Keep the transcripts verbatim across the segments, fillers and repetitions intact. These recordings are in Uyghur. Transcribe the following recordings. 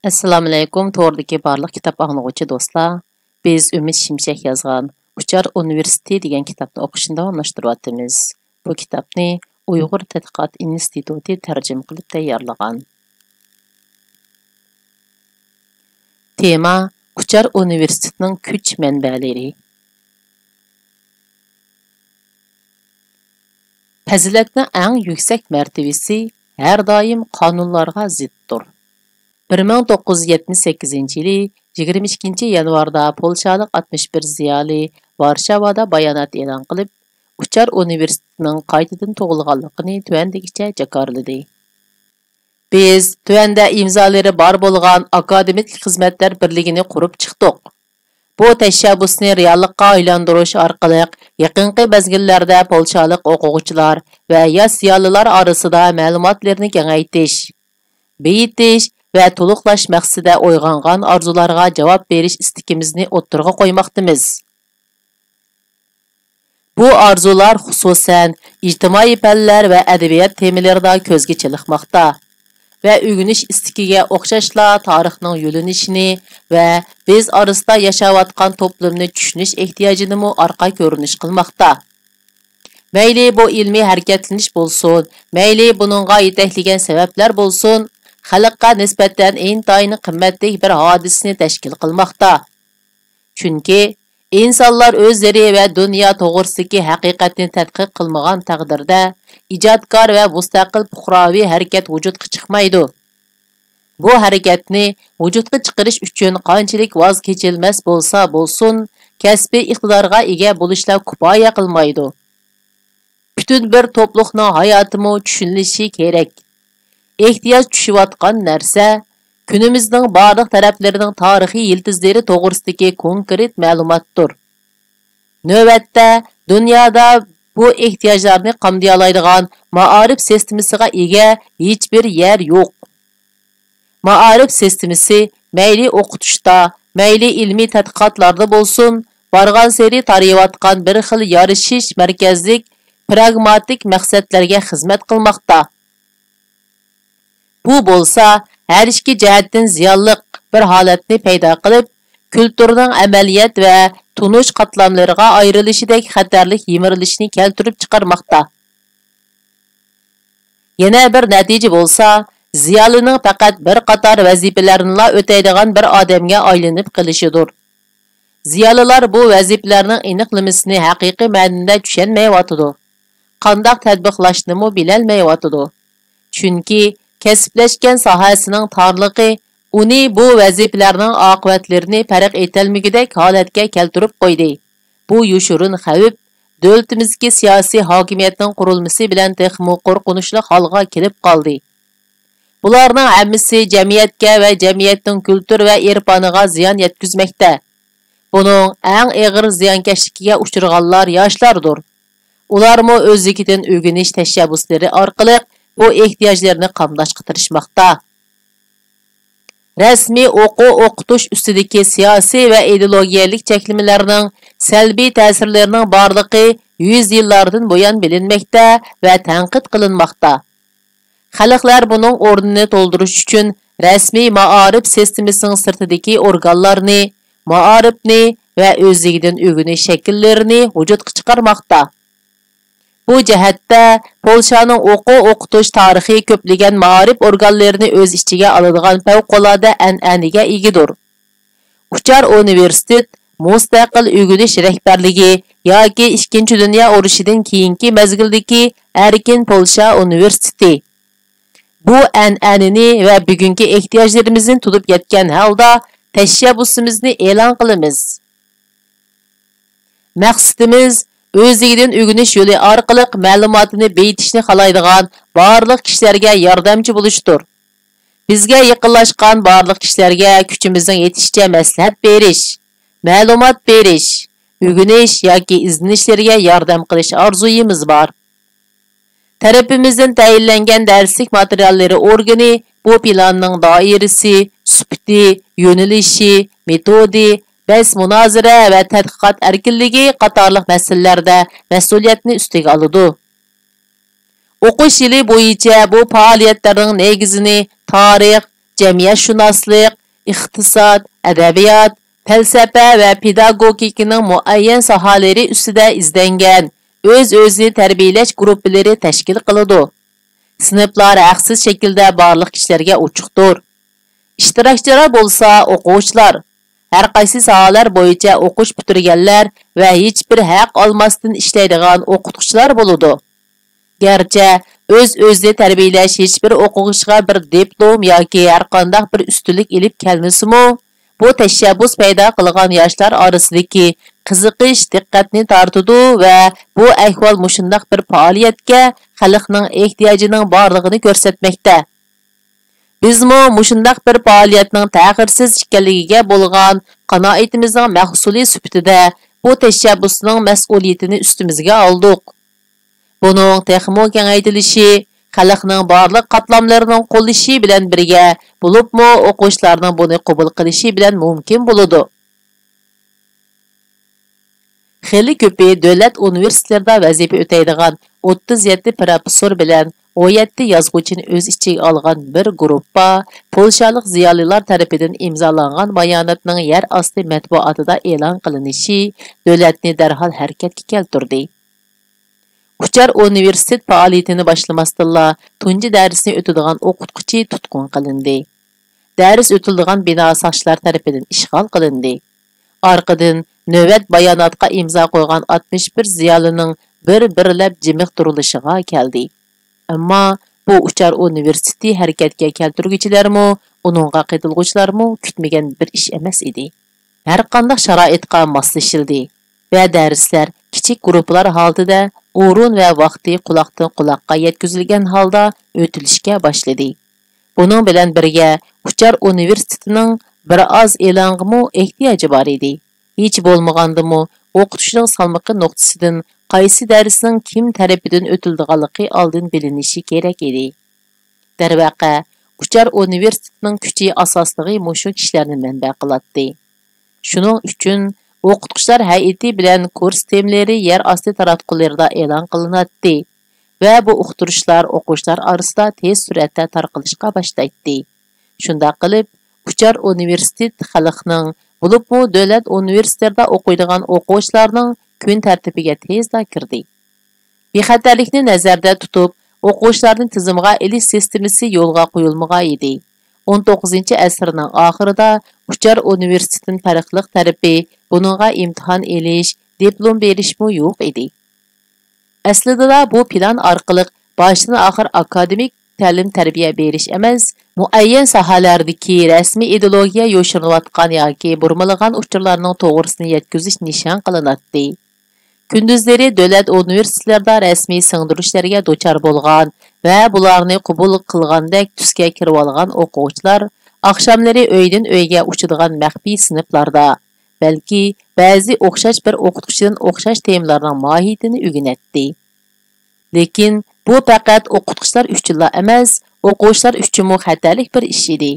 ئەسسالامۇئەلەيكۇم، توردىكى بارلىق كىتاب ئاڭلىغۇچى دوستلار. بىز ئۈمىد شىمشەك يازغان ئۇچار ئۇنىۋېرسىتېتى دېگەن كىتابنى ئوقۇشنى داۋاملاشتۇرۇۋاتىمىز. بۇ كىتابنى ئۇيغۇر تەتقىقات ئىنستىتۇتى تەرجىمە قىلىپ تەييارلىغان. تېما: ئۇچار ئۇنىۋېرسىتېتنىڭ كۈچ مەنبەلىرى. پەزىلەتنىڭ ئەڭ يۈكسەك مەرتىۋىسى ھەر دائىم قانۇنلارغا زىتتۇر. بىر مىڭ توققۇز يۈز يەتمىش سەككىزىنچى يىلى يىگىرمە ئىككىنچى يانۋاردا پولشالىق ئاتمىش بىر زىيالىي ۋارشاۋادا بايانات ئېلان قىلىپ، ئۇچار ئۇنىۋېرسىتېتىنىڭ قايتىدىن تۇغۇلغانلىقىنى تۆۋەندىكىچە جاكارلىدى. بىز تۆۋەندە ئىمزالىرى بار بولغان ئاكادېمىك خىزمەتلەر بىرلىكىنى قۇرۇپ چىقتۇق. بۇ تەشەببۇسنى رېئاللىققا ئايلاندۇرۇش ئارقىلىق يېقىنقى مەزگىللەردە پولشالىق ئوقۇغۇچىلار ۋە ياش زىيالىيلار ئارىسىدا مەلۇماتلىرىنى كېڭەيتىش، بېيىتىش ۋە تولۇقلاش مەقسىتىدە ئويغانغان ئارزۇلارغا جاۋاب بېرىش ئىستىكىمىزنى ئوتتۇرىغا قويماقتىمىز. بۇ ئارزۇلار خۇسۇسەن ئىجتىمائىي پەنلەر ۋە ئەدەبىيات تېمىلىرىدا كۆزگە چېلىقماقتا ۋە ئۆگىنىش ئىستىكىگە ئوخشاشلا تارىخنىڭ يۆنىلىشىنى ۋە بىز ئارىسىدا ياشاۋاتقان توپلۇمنى چۈشىنىش ئېھتىياجىنىمۇ ئارقا كۆرۈنۈش قىلماقتا. مەيلى بۇ ئىلمىي ھەرىكەتلىنىش بولسۇن، مەيلى بۇنىڭغا يېتەكلىگەن سەۋەبلەر بولسۇن، خەلققە نىسبەتەن ئىنتايىن قىممەتلىك بىر ھادىسىنى تەشكىل قىلماقتا. چۈنكى ئىنسانلار ئۆزلىرى ۋە دۇنيا توغرىسىدىكى ھەقىقەتنى تەتقىق قىلمىغان تەقدىردە، ئىجادكار ۋە مۇستەقىل پۇقراۋى ھەرىكەت ۋۇجۇدقا چىقمايدۇ. بۇ ھەرىكەتنى ۋۇجۇدقا چىقىرىش ئۈچۈن قانچىلىك ۋاز كېچىلمەس بولسا بولسۇن، كەسپىي ئىقتىدارغا ئىگە بولۇشلا كۇپايە قىلمايدۇ. پۈتۈن بىر توپلۇقنىڭ ھاياتىمۇ چۈشىنىلىشى كېرەك. ئېھتىياج چۈشۈۋاتقان نەرسە كۈنىمىزنىڭ بارلىق تەرەپلىرىنىڭ تارىخىي يىلتىزلىرى توغرىسىدىكى كونكرېت مەلۇماتتۇر. نۆۋەتتە دۇنيادا بۇ ئېھتىياجلارنى قامدىيالايدىغان مائارىپ سىستېمىسىغا ئىگە ھېچبىر يەر يوق. مائارىپ سىستېمىسى مەيلى ئوقۇتۇشتا، مەيلى ئىلمىي تەتقىقاتلاردا بولسۇن، بارغانسېرى تارىيىۋاتقان بىر خىل يارىشىش مەركەزلىك پراگماتىك مەقسەتلەرگە خىزمەت قىلماقتا. بۇ بولسا ھەر ئىككى جەھەتتىن زىيانلىق بىر ھالەتنى پەيدا قىلىپ، كۈلتۈرنىڭ ئەمەلىيەت ۋە تونۇش قاتلاملىرىغا ئايرىلىشىدەك خەتەرلىك يىمىرىلىشنى كەلتۈرۈپ چىقارماقتا. يەنە بىر نەتىجە بولسا، زىيالىينىڭ پەقەت بىر قاتار ۋەزىپىلەرنىلا ئۆتەيدىغان بىر ئادەمگە ئايلىنىپ قېلىشىدۇر. زىيالىيلار بۇ ۋەزىپىلەرنىڭ ئېنىقلىمىسىنى ھەقىقىي مەنىدە چۈشەنمەيۋاتىدۇ. قانداق تەتبىقلاشنىمۇ بىلەلمەيۋاتىدۇ. چۈنكى كەسىپلەشكەن ساھەسىنىڭ تارلىقى ئۇنى بۇ ۋەزىپىلەرنىڭ ئاقىۋەتلىرىنى پەرق ئېتەلمىگۈدەك ھالەتكە كەلتۈرۈپ قويدى. بۇ يوشۇرۇن خەۋپ دۆلىتىمىزدىكى سىياسىي ھاكىمىيەتنىڭ قۇرۇلمىسى بىلەن تېخىمۇ قورقۇنچلۇق ھالغا كېلىپ قالدى. بۇلارنىڭ ھەممىسى جەمئىيەتكە ۋە جەمئىيەتنىڭ كۈلتۈر ۋە ئېرپانىغا زىيان يەتكۈزمەكتە. بۇنىڭ ئەڭ ئېغىر زىيانكەشلىكىگە ئۇچرىغانلار ياشلاردۇر. ئۇلارمۇ ئۆزلۈكىدىن ئۆگىنىش تەشەببۇسلىرى ئارقىلىق بۇ ئېھتىياجلىرىنى قامداشقا تىرىشماقتا. رەسمىي ئوقۇ ئوقۇتۇش ئۈستىدىكى سىياسىي ۋە ئىدېئولوگىيەلىك چەكلىمىلەرنىڭ سەلبىي تەسىرلىرىنىڭ بارلىقى يۈز يىللاردىن بۇيان بىلىنمەكتە ۋە تەنقىد قىلىنماقتا. خەلقلەر بۇنىڭ ئورنىنى تولدۇرۇش ئۈچۈن رەسمىي مائارىپ سىستېمىسىنىڭ سىرتىدىكى ئورگانلارنى، مائارىپنى ۋە ئۆزلۈكىدىن ئۆگىنىش شەكىللىرىنى ۋۇجۇدقا چىقارماقتا. بۇ جەھەتتە، پولشانىڭ ئوقۇ ئوقۇتۇش تارىخى كۆپلىگەن مائارىپ ئورگانلىرىنى ئۆز ئىچىگە ئالىدىغان پەۋقۇلئاددە ئەنئەنىگە ئىگىدۇر. ئۇچار ئۇنىۋېرسىتېت مۇستەقىل ئۆگىنىش رەھبەرلىكى ياكى ئىككىنچى دۇنيا ئۇرۇشىدىن كېيىنكى مەزگىلدىكى ئەركىن پولشا ئۇنىۋېرسىتېتى. بۇ ئەنئەنىنى ۋە بۈگۈنكى ئېھتىياجلىرىمىزنى تونۇپ يەتكەن ھالدا تەشەببۇسىمىزنى ئېلان قىلىمىز. مەقسىتىمىز ئۆزلۈكىدىن ئۆگىنىش يولى ئارقىلىق مەلۇماتىنى بېيىتىشنى خالايدىغان بارلىق كىشىلەرگە ياردەمچى بولۇشتۇر. بىزگە يېقىنلاشقان بارلىق كىشىلەرگە كۈچىمىزنىڭ يېتىشىچە مەسلىھەت بېرىش، مەلۇمات بېرىش، ئۆگىنىش ياكى ئىزدىنىشلىرىگە ياردەم قىلىش ئارزۇيىمىز بار. تەرىپىمىزدىن تەيىنلەنگەن دەرسلىك ماتېرىياللىرى ئورگىنى بۇ پىلاننىڭ دائىرىسى، سۈپىتى، يۆنىلىشى، مېتودى، بەس مۇنازىرە ۋە تەتقىقات ئەركىنلىكى قاتارلىق مەسىلىلەردە مەسئۇلىيەتنى ئۈستىگە ئالىدۇ. ئوقۇش يىلى بويىچە بۇ پائالىيەتلەرنىڭ نېگىزىنى تارىخ، جەمئىيەتشۇناسلىق، ئىقتىساد، ئەدەبىيات، پەلسەپە ۋە پېداگوگىكىنىڭ مۇئەييەن ساھەلىرى ئۈستىدە ئىزدەنگەن ئۆز-ئۆزىنى تەربىيەلەش گۇرۇپپىلىرى تەشكىل قىلىدۇ. سىنىپلار ھەقسىز شەكىلدە بارلىق كىشىلەرگە ئوچۇقتۇر. ئىشتىراكچىلار بولسا ئوقۇغۇچىلار، ھەر قايسى ساھەلەر بويىچە ئوقۇش پۈتتۈرگەنلەر ۋە ھېچبىر ھەق ئالماستىن ئىشلەيدىغان ئوقۇتقۇچىلار بولىدۇ. گەرچە ئۆز-ئۆزىنى تەربىيەلەش ھېچبىر ئوقۇغۇچىغا بىر دىپلوم ياكى ھەرقانداق بىر ئۈستۈنلۈك ئېلىپ كەلمىسىمۇ، بۇ تەشەببۇس پەيدا قىلغان ياشلار ئارىسىدىكى قىزىقىش دىققەتنى تارتىدۇ ۋە بۇ ئەھۋال مۇشۇنداق بىر پائالىيەتكە خەلقنىڭ ئېھتىياجىنىڭ بارلىقىنى كۆرسەتمەكتە. بىزمۇ مۇشۇنداق بىر پائالىيەتنىڭ تەخىرسىز ئىكەنلىكىگە بولغان قانائىتىمىزنىڭ مەھسۇلى سۈپىتىدە بۇ تەشەببۇسنىڭ مەسئۇلىيىتىنى ئۈستىمىزگە ئالدۇق. بۇنىڭ تېخىمۇ كېڭەيتىلىشى، خەلقنىڭ بارلىق قاتلاملىرىنىڭ قوللىشى بىلەن بىرگە، بولۇپمۇ ئوقۇغۇچىلارنىڭ بۇنى قوبۇل قىلىشى بىلەن مۇمكىن بولىدۇ. خېلى كۆپى دۆلەت ئۇنىۋېرسىتېتلىرىدا ۋەزىپە ئۆتەيدىغان ئوتتۇز يەتتە پىروفېسسور بىلەن ئون يەتتە يازغۇچىنى ئۆز ئىچىگە ئالغان بىر گۇرۇپپا پولشالىق زىيالىيلار تەرىپىدىن ئىمزالانغان باياناتنىڭ يەر ئاستى مەتبۇئاتىدا ئېلان قىلىنىشى دۆلەتنى دەرھال ھەرىكەتكە كەلتۈردى. ئۇچار ئۇنىۋېرسىتېت پائالىيىتىنى باشلىماستىنلا، تۇنجى دەرسنى ئۆتىدىغان ئوقۇتقۇچى تۇتقۇن قىلىندى. دەرس ئۆتۈلىدىغان بىنا ساقچىلار تەرىپىدىن ئىشغال قىلىندى. ئارقىدىن نۆۋەت باياناتقا ئىمزا قويغان ئاتمىش بىر زىيالىينىڭ بىر-بىرلەپ جىمىقتۇرۇلۇشىغا كەلدى. ئەمما بۇ ئۇچار ئۇنىۋېرسىتېتى ھەرىكەتكە كەلتۈرگۈچىلەرمۇ، ئۇنىڭغا قېتىلغۇچىلارمۇ كۈتمىگەن بىر ئىش ئەمەس ئىدى. ھەرقانداق شارائىتقا ماسلىشىلدى ۋە دەرسلەر كىچىك گۇرۇپپىلار ھالىتىدە ئورۇن ۋە ۋاقتى قۇلاقتىن قۇلاققا يەتكۈزۈلگەن ھالدا ئۆتۈلۈشكە باشلىدى. بۇنىڭ بىلەن بىرگە، ئۇچار ئۇنىۋېرسىتېتىنىڭ بىر ئاز ئېلانغىمۇ ئېھتىياجى بار ئىدى. ھېچ بولمىغاندىمۇ، ئوقۇتۇشنىڭ سالمىقى نۇقتىسىدىن قايسى دەرسنىڭ كىم تەرىپىدىن ئۆتۈلىدىغانلىقى ئالدىن بىلىنىشى كېرەك ئىدى. دەرۋەقە، ئۇچار ئۇنىۋېرسىتېتىنىڭ كۈچى ئاساسلىقى مۇشۇ كىشىلەرنى مەنبە قىلاتتى. شۇنىڭ ئۈچۈن ئوقۇتقۇچىلار ھەيئىتى بىلەن كۇرس تېمىلىرى يەر ئاستى تاراتقۇلىرىدا ئېلان قىلىناتتى ۋە بۇ ئۇقتۇرۇشلار ئوقۇغۇچىلار ئارىسىدا تېز سۈرئەتتە تارقىلىشقا باشلايتتى. شۇنداق قىلىپ، ئۇچار ئۇنىۋېرسىتېت خەلقنىڭ، بولۇپمۇ دۆلەت ئۇنىۋېرسىتېتلىرىدا ئوقۇيدىغان ئوقۇغۇچىلارنىڭ كۈن تەرتىپىگە تېزلا كىردى. بىخەتەرلىكنى نەزەردە تۇتۇپ، ئوقۇغۇچىلارنى تىزىمغا ئېلىش سىستېمىسى يولغا قويۇلمىغان ئىدى. ئون توققۇزىنچى ئەسىرنىڭ ئاخىرىدا ئۇچار ئۇنىۋېرسىتېتىنىڭ پەرقلىق تەرىپى بۇنىڭغا ئىمتىھان ئېلىش، دىپلوم بېرىشمۇ يوق ئىدى. ئەسلىدىلا بۇ پىلان ئارقىلىق باشتىن ئاخىر ئاكادېمىك تەلىم-تەربىيە بېرىش ئەمەس، مۇئەييەن ساھەلەردىكى رەسمىي ئىدېئولوگىيە يوشۇرۇنۇۋاتقان ياكى بۇرمىلىغان ئۇچۇرلارنىڭ توغرىسىنى يەتكۈزۈش نىشان قىلىناتتى. كۈندۈزلىرى دۆلەت ئۇنىۋېرسىتېتلىرىدا رەسمىي سىڭدۈرۈشلەرگە دۇچار بولغان ۋە بۇلارنى قوبۇل قىلغاندەك تۈسكە كىرىۋالغان ئوقۇغۇچىلار ئاخشاملىرى ئۆيدىن ئۆيگە ئۇچىدىغان مەخپىي سىنىپلاردا، بەلكى بەزى ئوخشاش بىر ئوقۇتقۇچىدىن ئوخشاش تېمىلارنىڭ ماھىيىتىنى ئۆگىنەتتى. لېكىن بۇ پەقەت ئوقۇتقۇچىلار ئۈچۈنلا ئەمەس، ئوقۇغۇچىلار ئۈچۈنمۇ خەتەرلىك بىر ئىش ئىدى.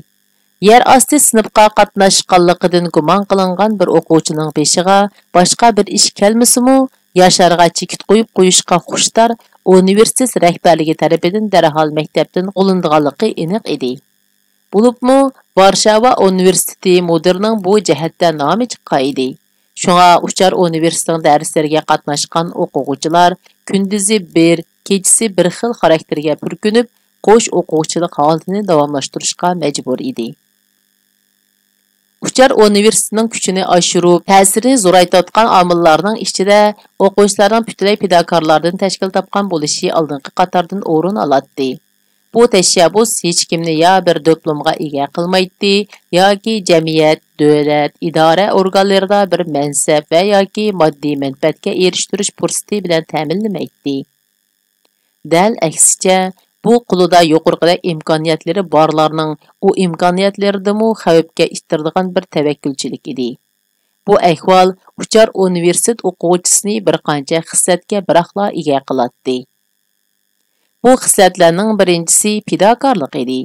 يەر ئاستى سىنىپقا قاتناشقانلىقىدىن گۇمان قىلىنغان بىر ئوقۇغۇچىنىڭ بېشىغا باشقا بىر ئىش كەلمىسىمۇ، ياشارغا چېكىت قويۇپ قويۇشقا خۇشتار ئۇنىۋېرسىتېت رەھبەرلىكى تەرىپىدىن دەرھال مەكتەپتىن قوغلىنىدىغانلىقى ئېنىق ئىدى. بولۇپمۇ، ۋارشاۋا ئۇنىۋېرسىتېتى مۇدىرىنىڭ بۇ جەھەتتە نامى چىققان ئىدى. شۇڭا ئۇچار ئۇنىۋېرسىتېتىنىڭ دەرسلىرىگە قاتناشقان ئوقۇغۇچىلار كۈندۈزى بىر، كېچىسى بىر خىل خاراكتېرگە پۈركىنىپ، قوش ئوقۇغۇچىلىق ھالىتىنى داۋاملاشتۇرۇشقا مەجبۇر ئىدى. ئۇچار ئۇنىۋېرسىتېتىنىڭ كۈچىنى ئاشۇرۇپ، تەسىرىنى زورايتىۋاتقان ئامىللارنىڭ ئىچىدە ئوقۇغۇچىلارنىڭ پۈتۈنلەي پىداكارلاردىن تەشكىل تاپقان بولۇشى ئالدىنقى قاتاردىن ئورۇن ئالاتتى. بۇ تەشەببۇس ھېچكىمنى يا بىر دىپلومغا ئىگە قىلمايتتى، ياكى جەمئىيەت، دۆلەت، ئىدارە ئورگانلىرىدا بىر مەنسەپ ۋە ياكى ماددىي مەنپەئەتكە ئېرىشتۈرۈش پۇرسىتى بىلەن تەمىنلىمەيتتى. دەل ئەكسىچە، بۇ قولىدا يۇقىرىقىدەك ئىمكانىيەتلىرى بارلارنىڭ ئۇ ئىمكانىيەتلىرىدىمۇ خەۋپكە ئىتتىرىدىغان بىر تەۋەككۈلچىلىك ئىدى. بۇ ئەھۋال ئۇچار ئۇنىۋېرسىتېت ئوقۇغۇچىسىنى بىر قانچە خىسلەتكە بىراقلا ئىگە قىلاتتى. بۇ خىسلەتلەرنىڭ بىرىنچىسى پىداكارلىق ئىدى.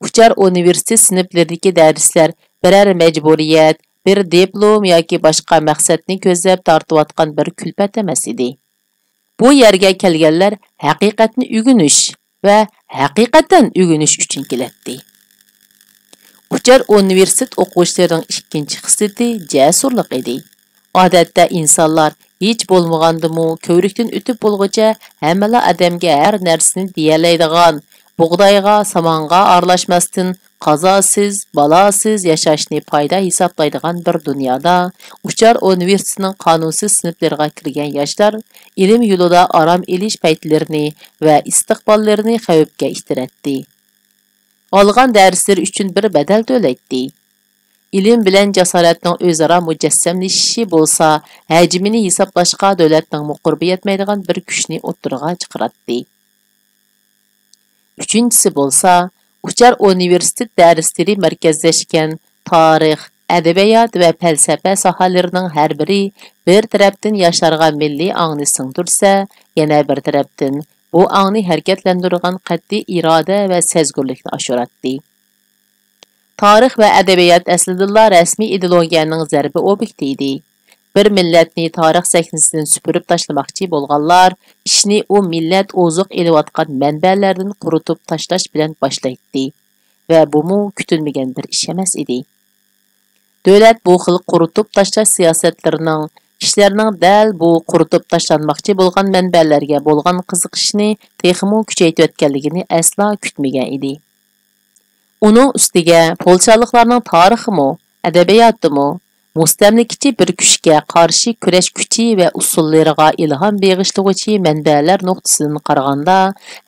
ئۇچار ئۇنىۋېرسىتېت سىنىپلىرىدىكى دەرسلەر بىرەر مەجبۇرىيەت، بىر دىپلوم ياكى باشقا مەقسەتنى كۆزلەپ تارتىۋاتقان بىر كۈلپەت ئەمەس ئىدى. بۇ يەرگە كەلگەنلەر ھەقىقەتنى ئۆگىنىش ۋە ھەقىقەتەن ئۆگىنىش ئۈچۈن كېلەتتى. ئۇچار ئۇنىۋېرسىتېت ئوقۇغۇچىلىرىنىڭ ئىككىنچى خىسلىتى جەسۇرلۇق ئىدى. ئادەتتە ئىنسانلار ھېچ بولمىغاندىمۇ كۆۋرۈكتىن ئۆتۈپ بولغۇچە ھەممىلا ئادەمگە ھەر نەرسىنى دېيەلەيدىغان، بۇغدايغا، سامانغا ئارىلاشماستىن، قازاسىز، بالاسىز ياشاشنى پايدا ھېسابلايدىغان بىر دۇنيادا، ئۇچار ئۇنىۋېرسىتېتىنىڭ قانۇنسىز سىنىپلىرىغا كىرگەن ياشلار ئىلىم يولىدا ئارام ئېلىش پەيتلىرىنى ۋە ئىستىقباللىرىنى خەۋپكە ئىتتىرەتتى. ئالغان دەرسلىرى ئۈچۈن بىر بەدەل تۆلەيتتى. ئىلىم بىلەن جاسارەتنىڭ ئۆزئارا مۇجەسسەملىشىشى بولسا، ھەجمىنى ھېسابلاشقا دۆلەتنىڭمۇ قۇربى يەتمەيدىغان بىر كۈچنى ئوتتۇرىغا چىقىراتتى. ئۈچىنچىسى بولسا، ئۇچار ئۇنىۋېرسىتېت دەرسلىرى مەركەزلەشكەن تارىخ، ئەدەبىيات ۋە پەلسەپە ساھەلىرىنىڭ ھەر بىرى بىر تەرەپتىن ياشلارغا مىللىي ئاڭنى سىڭدۈرسە، يەنە بىر تەرەپتىن بۇ ئاڭنى ھەرىكەتلەندۈرىدىغان قەتئىي ئىرادە ۋە سەزگۈرلۈكنى ئاشۇراتتى. تارىخ ۋە ئەدەبىيات ئەسلىدىنلا رەسمىي ئىدېئولوگىيەنىڭ زەربە ئوبيېكتى ئىدى. بىر مىللەتنى تارىخ سەھنىسىدىن سۈپۈرۈپ تاشلىماقچى بولغانلار ئىشنى ئۇ مىللەت ئوزۇق ئېلىۋاتقان مەنبەلەردىن قۇرۇتۇپ تاشلاش بىلەن باشلايتتى ۋە بۇمۇ كۈتۈلمىگەن بىر ئىش ئەمەس ئىدى. دۆلەت بۇ خىل قۇرۇتۇپ تاشلاش سىياسەتلىرىنىڭ كىشىلەرنىڭ دەل بۇ قۇرۇتۇپ تاشلانماقچى بولغان مەنبەلەرگە بولغان قىزىقىشىنى تېخىمۇ كۈچەيتىۋەتكەنلىكىنى ئەسلا كۈتمىگەن ئىدى. ئۇنىڭ ئۈستىگە پولشالىقلارنىڭ تارىخىمۇ، ئەدەبىياتىمۇ مۇستەملىكىچى بىر كۈچكە قارشى كۈرەش كۈچى ۋە ئۇسۇللىرىغا ئىلھام بېغىشلىغۇچى مەنبەلەر نۇقتىسىدىن قارىغاندا